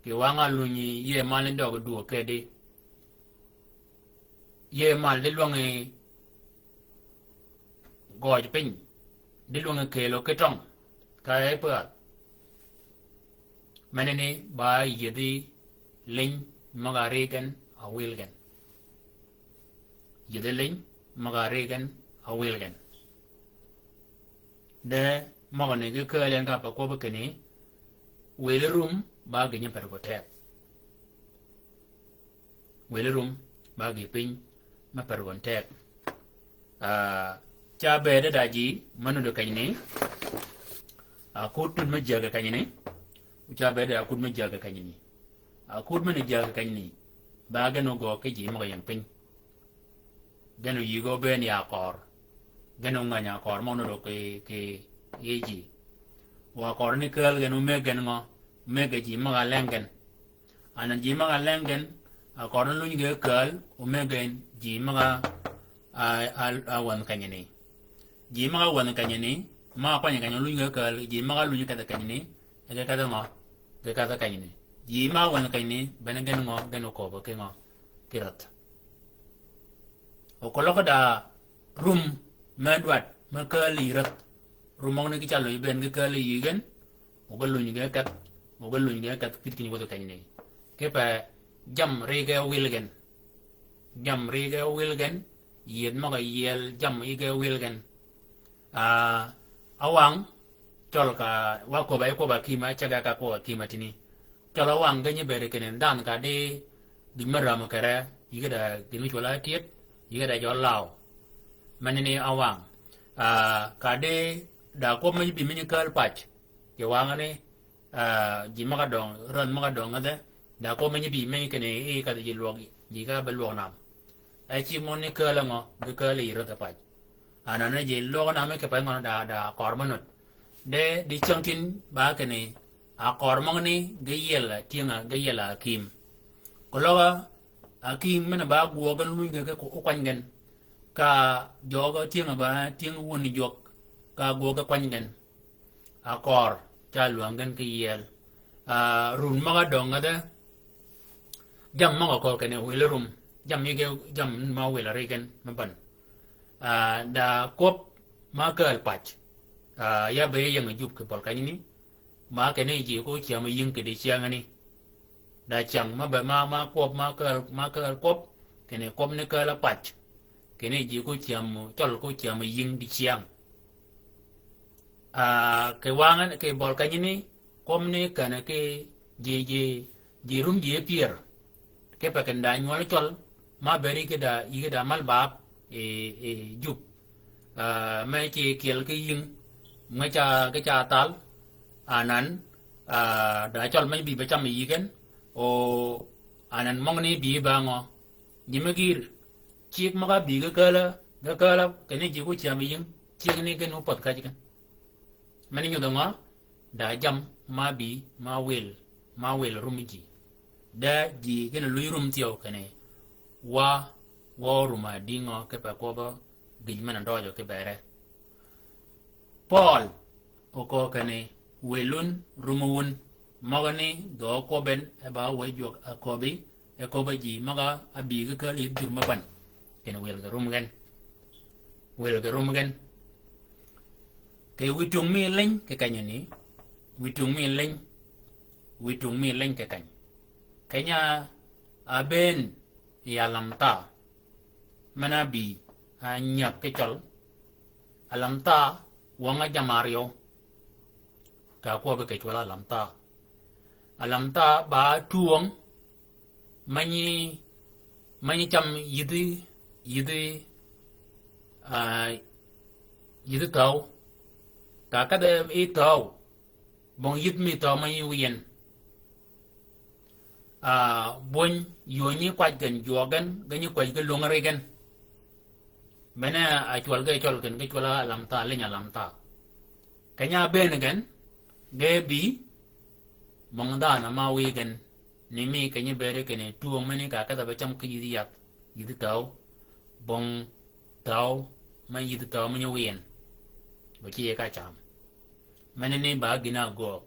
Kì wang-a lunyi yïëy mal ni døøg dwöög kedi. Yïëy mal di lwängi gøj piny, di lwängi kelo ki tøng, ka e pädh. Menani ba yïëdhi liny møg-a ri gen, a wil gen. Yïëdhi liny møg-a ri gen, a wil gen. De møgani ki kääl en ka pa kwøbbi kinni, wëli rum ba gïnyi pär gø teg. Wëli rum ba gï piny me pär gøn teg. Ah, ca bëëde da ji me nuti kenyni, a kud tud me jäggi kenyni, ca bëëde a kud me jäggi kenyni. A kud me ni jäggi kenyni, ba gen ogöög ki ji møg-a ying piny. Gen oyïg-a bëën ya køör. Gen ongänyi køör møg-a nuti kì, kì yij ji. Wa køör ni kääl gen omëggi gen ngø? Omëggi ji møg-a leng gen. Anan ji møg-a leng gen, a køør ni lunyi ge kääl, omëggi ji møg-a a, a, a wänhi kenyani. Ji møg-a wänhi kenyani, møg-a kwany keny-a luny ge kääl, ji møg-a luny kedhi kenyani, ge kedhi ngø, ge kedhi kenyani. Ji møg-a wänhi kenyani, bene gen ngø, gen okööbø ki ngø, ki räth. O keløg da rum me dwaddi, me kääl yi räth. Rum møgani ki calo yi ben ki kääl yi gen, o ge luny ge kedh, o ge luny ge kedh, kit kinyi wäthi kenyani. Kipe jammì ri ge wil gen. Jammì ri ge wil gen, yieth møg-a yiel jammì yi ge wil gen. A, awang, cøl ka, wa kwøbb-a, yi kwøbb-a kima, ceg-a ka kwøbb-a kima tïni. Cøl awang ge nyi bëëd kinni dhanhø ka di, gïn me rämø kere, yïge da gïn me cwøl-a tyëd, yïge da jø law. Menani awang. A, ka di, da kwøb me nyi bï me nyi kääl pac. Kì wangani, a, ji møg-a døng, räth møg-a døng ngädhe, da kwøb me nyi bï me nyi kinni, i ka di ji lwøg, ji ka be lwøg nam. E cigg møgani kääl ngø, ge kääl yi räth pac. Anan ni ji lwøg nam ki pe ngø da, da kør me nud. De, di cyäng tin ba kinni, a kør møgani ge yiel a tyëng-a, ge yiel a akim. Keløg a, akim men-a ba gwøøg gen luny ge ki ku-, kwany gen. Ka jøøg-a tyëng-a ba, tyëng wun jwøk, ka gwøøg ge kwany gen. A kør, ca lwäng gen ki yiel. A, run møg-a døng ngädhe. Jammì møg-a köög kinni wil rum. Jammì yi ge, jammì ma wil ri gen, me bän. A, da kwøb ma kääl pac. A, ya be ying jub kì bøl kenyani. Ma kinni ji ko cyäm yïng kì di cyängani. Da cyäng ma be ma, ma kwøb, ma kääl, ma kääl kwøb. Kinni kwøb ni kääl pac. Kinni ji ko cyäm, cøl ko cyäm yïng di cyäng. A, kì wangani, kì bøl kenyani, kwøbani kenni ki ji, ji, ji rum ji pyër. Kipe kinni da nywøl cøl, ma bëëd yi ki da, yi ki da mal bab, e, e, jub. A, me ci kyel ki yïng, me ca, ki ca thal, anan, a, da cøl me bï be cam yi gen, o, anan møgani bï ba ngø. Ji me gïr, cigg møg-a bï ge kääl-a, ge kääl-a, kinni ji ko cyäm yïng, cigg ni gen opädh kac gen. Meni nyudhø ngø, da jammì, ma bï, ma wil, ma wil rum ji. De ji gïn-a luny rum thyew kinni, wa, wa rum a di ngø kipe kwøb-a gïj men-a døjø ki bere. Pøøl, oköög kinni, wil wun, rum wun, møgani, dhøø kwøb en, e ba wë jwøk a köbbi, e köbb-a ji møg-a bï ge kääl yi jur me bän. Kinni wil ge rum gen. Wil ge rum gen. Kì wi tung mi leny kì kenyani. Wi tung mi leny. Wi tung mi leny kì keny. Keny-a ábëën yi alamtha. Men-a ábï, a, nyäg ki cøl. Alamtha wøng-a jammì áryew. Ka kwøbbi kì cwøl alamtha. Alamtha ba twöng, me nyi, me nyi cam yïdhi, yïdhi, a, yïdhi thöw. Ka kedhe yi thöw, bong yïdh mi thöw me nyi wïyen. A, bwöny, yöö nyi kwäj gen, jwøøg gen, ge nyi kwäj ge lwöng ri gen. Bene a cwøl ge cøl gen, ge cwøl alamtha, leny alamtha. Keny-a ábëën gen, ge bï, bong dhanhø ma wïy gen, ni mi keny-a bëëd kinni twöng meni ka kedh-a be cam ki yïdhi yath, yïdhi thöw, bong thöw, me yïdhi thöw me nyi wïyen. Be ci yi ka cam. Menani ba gïn-a ágöög.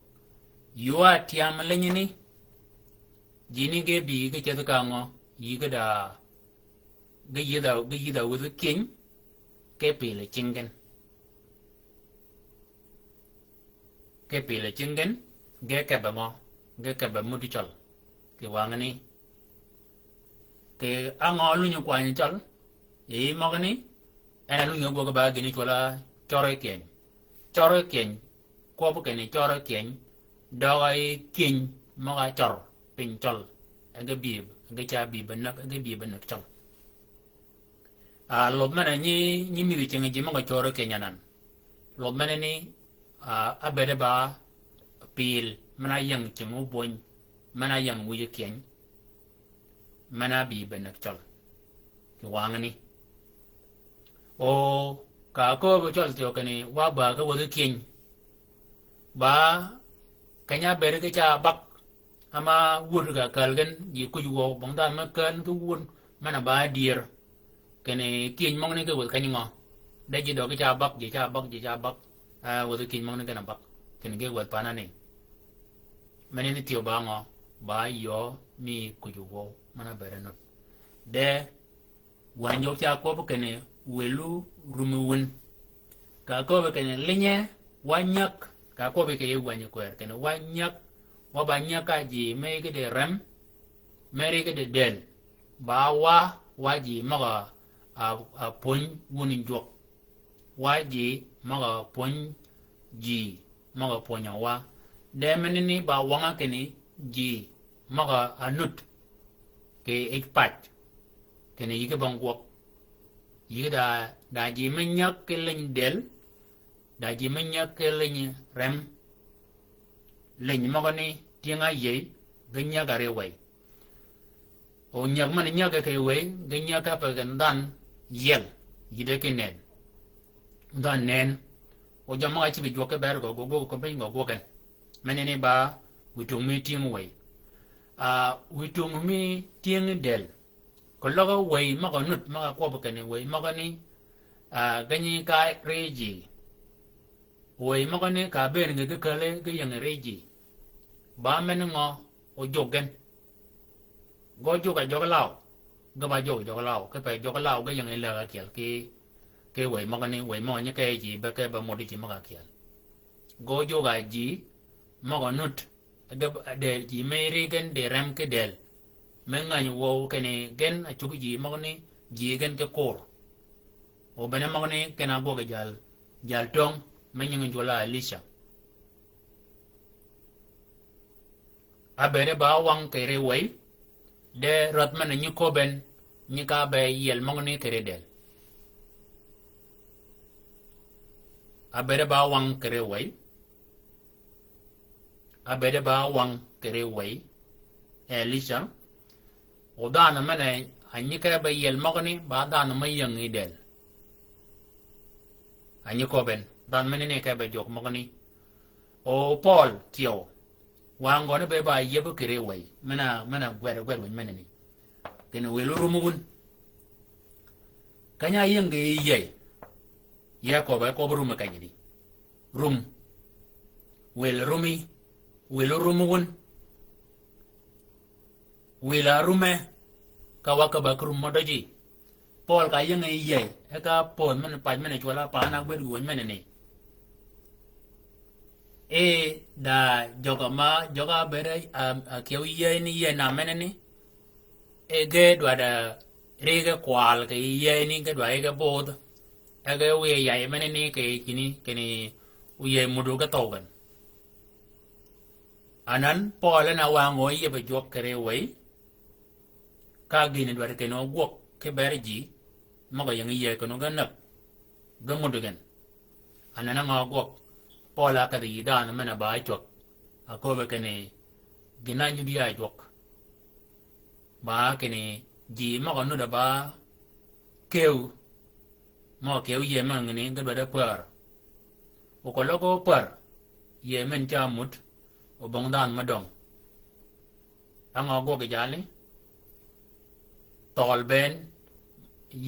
Yöö a tyam lenyani, ji ni ge bï ge ceth ka ngø, yi ge da, ge yïdh-a, ge yïdh-a wäthi kiny, ki pïl yi cing gen. Ki pïl yi cing gen, ge kebbe ngø, ge kebbe muddi cøl. Kì wangani. Kì á ngø lunyi kwany cøl, yi møgani, en a lunyi gwøg ba gïn cwøl-a cøri kyeny. Cøri kyeny, kwøb kinni cøri kyeny, døg-a yi kyeny møg-a cør piny cøl. E ge bï, e ge ca bï be näg, e ge bï be näg cøl. A, lwøb men-a nyi, nyi mïdhi cing ji møg-a cøri kyeny anan. Lwøb menani, a, ábëëde ba pïl, men-a ying cing óbwöny, men-a ying wïj kyeny, men-a bï be näg cøl. Kì wangani. O, ka ákööb cøl thyew kinni, wa ba ge wäthi kyeny. Ba, keny-a ábëëd ki ca bag, ama wud ka kääl gen, ji kuj wøw, bong dhanhø me kääl ki wun, men-a ba dyër. Kinni kiëny møgani ge wädhi keny ngø? De ji døgi ca bag, ji ca bag, ji ca bag. Ah, wädhi kiëny møgani gen a bag. Kinni ge wädhi panani. Menani thyew ba ngø? Ba yöö mi kuj wøw. Mena bere nut. De wänyi jø ca kwøb kinni wëllu rumi wun. Ka köbbi kinni linye wa nyäg, ka köbbi kì yij wänyi kwër kinni wa nyäg, wa ba nyäg ka ji me rigi di rem, me rigi di dël. Ba wa, wa ji møg-a, a, a pwöny wun jwøk. Wa ji møg-a pwöny ji, møg-a pwönyø wa. De menani ba wang-a kinni ji møg-a nut kì yij pac. Kinni yïgi bong gwøg. Yïgi da, da ji me nyäg ki liny dël, da ji me nyäg ki liny rem. Liny møgani tyëng-a yïëy, ge nyäg-a ri wëy. O nyäg men-a nyäg kì wëy, ge nyäg ka pe gen dhanhø yiel, yïddi ki nënn. Dhanhø nënn. O jø møg-a cïb jwøk ki bër gø, gø, gø, gø piny gø gwøg gen. Menani ba, witung mi tyëng wëy. Ah, witung mi tyëng dël. Keløg wëy møg-a nut, møg-a kwøb kinni wëy møgani, ah, ge nyi ka ri ji. Wëy møgani ka bëën ngi ge käli ge ying ri ji. Ba men ngø, o jwøk gen. Gø jwøk a jøg law. Ge ba jwøk jøg law. Kipe jøg law ge ying läg ákyel ki, ki wëy møgani, wëy møgani ke ji be ke be mudi ji møg-a ákyel. Gø jwøk a ji møg-a nut. Ge ba, dël ji me ri gen di rem ki dël. Me ngänyi wøw kinni gen a cuggi ji møgani, ji gen ki kur. O bene møgani kinni a gwøg jal, jal töng, me nyingi jwøl-a Elica. Ábëëde ba wang kì ri wëy, de räth men-a nyi köbben, nyi ka be yiel møgani kì ri dël. Ábëëde ba wang kì ri wëy. Ábëëde ba wang kì ri wëy. Elica. O dhanhø men-a, a nyi ke be yiel møgani, ba dhanhø me ying yi dël. A nyi köbben, dhanhø menani ke be jwøk møgani. O Pøøl thyew. Wang gøn be ba yieb kì ri wëy. Men-a, men-a gwed, gwed winy menani. Kinni wëllu rumi wun. Keny-a ying kì yïëy. Ya köbbe, köbbi rumi kenydi. Rum. Wël rumi. Wëllu rumi wun. Wël-a rume. Ka wa ka ba ki rum mø døji. Pøøl ka ying yi yïëy. E ka pödh men-a pac men-a cwøl-a pa na gwed wi wëny menani. E da jøg-a ma, jøg-a ábëëd a, a kyew yïëy ni yïëy nam menani. E ge dwaddi ri ge kwal kì yïëy ni ge dwaddi ge budh. E ge wiye yay menani kì kini, kinni oyïëy mudu ge thøw gen. Anan Pøøl en a wang gø yieb jwøk kì ri wëy. Ka gïn dwaddi kinni ogwøg ki ber ji, møg-a ying yïëy kinni ge näg, ge mudi gen. Anan a ngø ogwøg, Pøøl a kedhi yï dhanhø men-a ba cwäg, a köbbe kinni gïn-a nyuddi ya jwøk. Ba kinni ji møg-a nut-a ba kew, møg-a kew yïëy men-a ngi ni ge dwaddi pär. O keløg opär, yïëy men ca mut, obong dhanhø me døng. A ngø gwøg jalni? Thøøl bënn,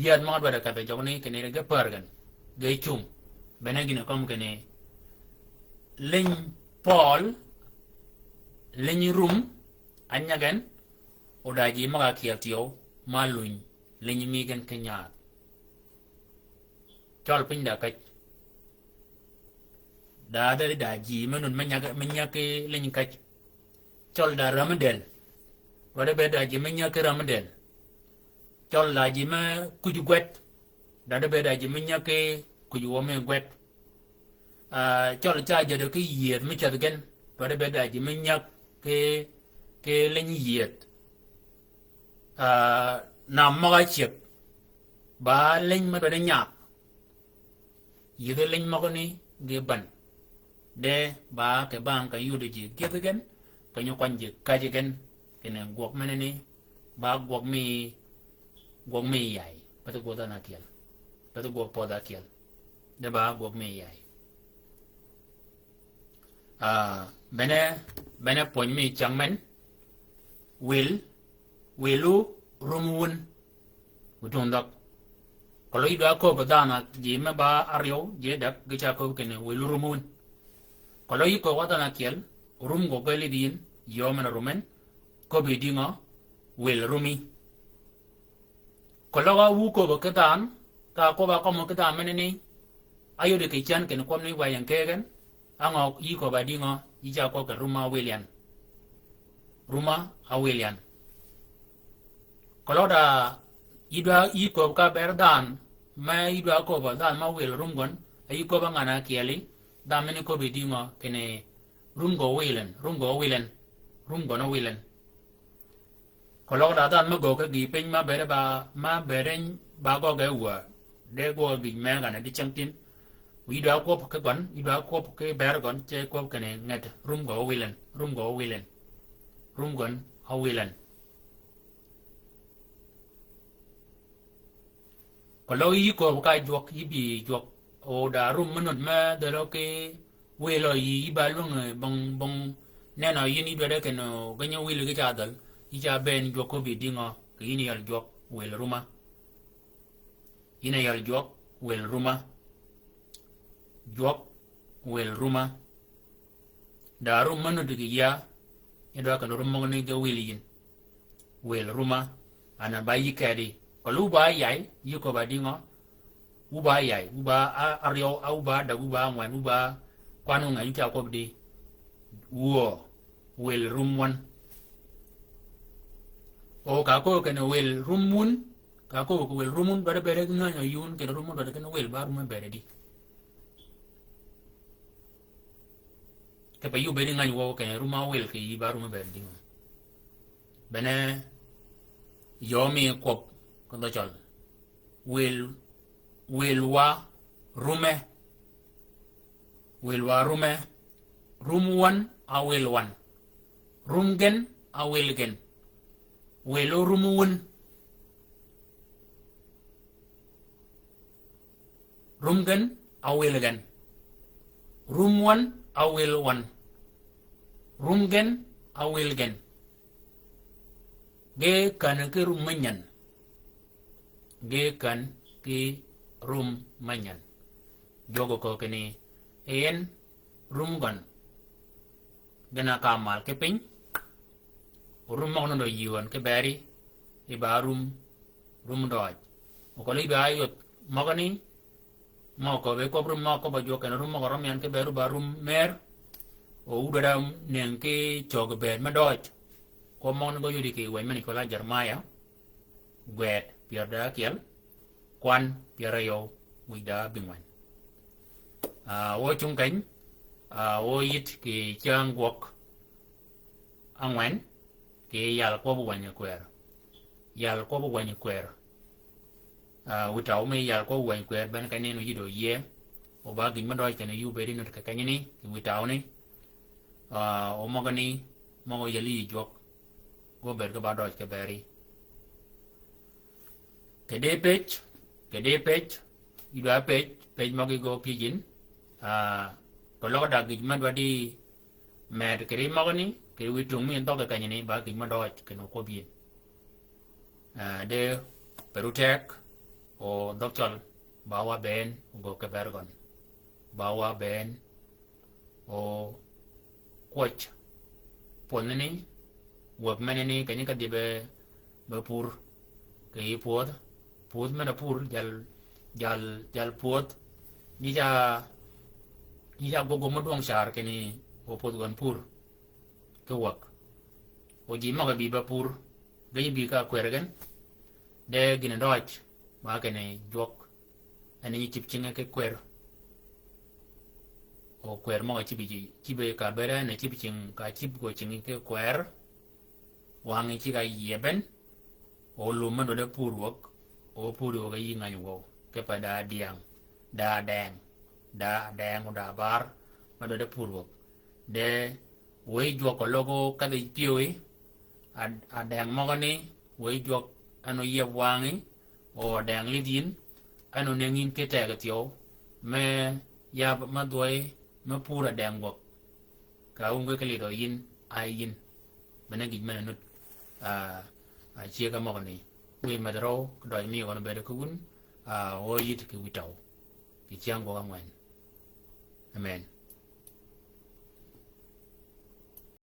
yäth mø dwaddi kedhi jøgni kinni ge pär gen, ge cung. Bene gïn-a kømmi kinni liny Pøøl, liny rum, ányag en, o da ji møg-a kyel thyew, ma luny, liny mi gen ki nyaath. Cøl piny da käj. Da, da, da ji me nun me nyag, me nyag ki liny käj. Cøl da rämi dël. Dwaddi bëëd da ji me nyag ki rämi dël. Cøl da ji me kuj gwed. Dwaddi bëëd da ji me nyag ki kuj wø mi gwed. Ah, cøl ca jäddi ki yïëth mi ceth gen. Dwaddi bëëd da ji me nyag ki, ki liny yïëth. Ah, nam møg-a cyëg. Ba liny me dwaddi nyag. Yïdhi liny møgani ge bän. De ba kì bang ka yudi ji gyëdhi gen, keny-a kwany ji käjji gen, kinni gwøg menani, ba gwøg mi, gwøg mi yay, pathi gwøg dhanhø ákyel. Pathi gwøg pödh ákyel. De ba gwøg mi yay. Ah, bene, bene pwöny mi cäng men, wïl, wïlu rum wun, witung dhøg. Keløg yï dwa köbbi dhanhø ji me ba áryew, ji däg ge ca köbbi kinni wël rum wun. Keløg yï köbbi dhanhø ákyel, rum gø ge lidh yïn, yöö men-a rum en, köbbi dïngø, wël rumi. Keløg á wu köbbi ki dhanhø, ka áköbbi á kømmi ki dhanhø menani, áyodi kì cän kinni kwøb ni wa ying kegen, á ngø yï köbbi dïngø, yï ca köbbi kinni rum á wël yan. Rum á wël yan. Keløg da yï dwa yï köbbi ka ber dhanhø, me yï dwa köbbi dhanhø ma wël rum gøn, a yï köbbi ngan-a ákyeli, dhanhø meni köbbi dïngø, kinni rum gø wël en, rum gø wël en, rum gøn wël en. Keløg da dhanhø me göög ki gïï piny ma bëëde ba, ma bëëde ba gøgge wä. De gwøg gïj me gane di cängtïn. Yï dwa kwøb ki gøn, yï dwa kwøb ki ber gøn, ce kwøb kinni nget, rum gø wël en, rum gø wël en. Rum gøn wël en. Keløg yï köbbi ka jwøk, yï bï jwøk. O da rum me nud me dhäl ki wël-a yï, yï ba lwäng, eh, bong, bong. Nenø yïn yï dwaddi kinni, eh, gïn-a wël ge ca dhäl, yï ca bëën jwøk köbbi dïngø, kì yïn yal jwøk wël rum á. Yïn a yal jwøk wël rum á. Jwøk wël rum á. Da rum me nud kì yïa, yï dwa kinni rum møgani ge wël yïn. Wël rum á, an a ba yï kedi. Keløg wu ba yay, yï köbbi dïngø. Wu ba yay, wu ba a-, áryew, a wu ba däg, wu ba ángwen, wu ba kwan wu ngen, yï ca köbbi di. Wuö, wël rum wøn. O ka áköbbi kinni wël rum wun, ka áköbbi kinni wël rum wun, dwaddi bëëde ki ngänyi yï wun, kinni rum wun dwaddi kinni wël ba rum bëëde di. Kipe yï óbëëd ngänyi wøw kinni rum á wël kì yï ba rum bëëd dïngø. Bene yöö mi kwøb ki dhø cøl. Wël, wël wa rume. Wël wa rume. Rum wøn a wël wøn. Rum gen a wël gen. Wël o rum wun. Rum gen a wël gen. Rum wøn a wël wøn. Rum gen a wël gen. Ge kän ki rum me nyan. Ge kän ki rum me nyan. Jwøk oköög kinni, en rum gøn. Gïn-a ka mal ki piny. Rum møgø nudd yï wøn ki beri, yï ba rum, rum døøj. O keløg yï ba yodh møgøni, møgø köbbi kwøb rum møgø köbbi jwøk kinni rum møgø røm yan ki beri ba rum mer. O wu dwaddi neng ki cöggi bëëd me døøj. Kwøb møgøni gø yodi kì wänyi men-a cwøl-a Jeremiah. Gwed pyär da ákyel, kwan pyär áryew wïj da ábïngwen. Ah, wø cung keny, ah, wø yït kì cäng gwøg ángwen, kì yal kwøb wänyi kwër. Yal kwøb wänyi kwër. Ah, wi taw mi yal kwøb wänyi kwër, ben keny ni yïd oyie. O ba gïn me døøj kinni yï óbëëd nudd kì kenyani, kì wi taw ni. Ah, o møgani, møgø yal yï jwøk. Gø bëëd ge ba døøj kì beri. Kì di pëj, kì di pëj, yï dwa pëj, pëj møgø gø pëj yïn. Ah, keløg da gïj me dwaddi med kì di møgøni, kì di wi tung mi en dhøggi kenyani, ba gïj me døøj kinni kwøb yïn. Ah, de, pè ru teg, o dhøg cøl, ba wa bënn, o gø kì ber gøn. Ba wa bënn, o kwøj. Pwönhani, wäg menani, kenyi ka dhie be, be pur. Kì yï pwödh, pur men-a pur, jal, jal, jal pwödh. Nyi ca, nyi ca gwøg mø dwøng car kinni, o pwödh gøn pur. Ki wäg. O ji møg-a bï be pur. Ge nyi bï ka kwër gen. De gïn-a døøj. Ba kinni jwøk. En nyi cïb cinge ki kwër. O kwër møg-a cïb ji, cïb ka bere en cïb cing, ka cïb gø cingi ki kwër. Wang'i cigg-a yieben. O lum me dwaddi pur wäg. O pur wäg yï ngänyi wøw. Kipe da dyäng. Da deng. Da deng o da bar. Me dwaddi pur wäg. De wëy jwøk oløg o kedhi pyëwí, a, adeng møgø ni, wëy jwøk en oyieb wangí, o adeng lidh yïn, en oneng yïn ki tegø thyew, me yab, me dhwøy, me pur adeng gwøg. Ka wunge ki lidhø yïn, a yïn. Bene gïj men-a nud, a, a, cyëgø møgø ni. Wiy medh røw, døj mi gøn obed ki wun, ah, o yïddi kì wïtøw. Kì cyäng gwøg ángwen. Amen.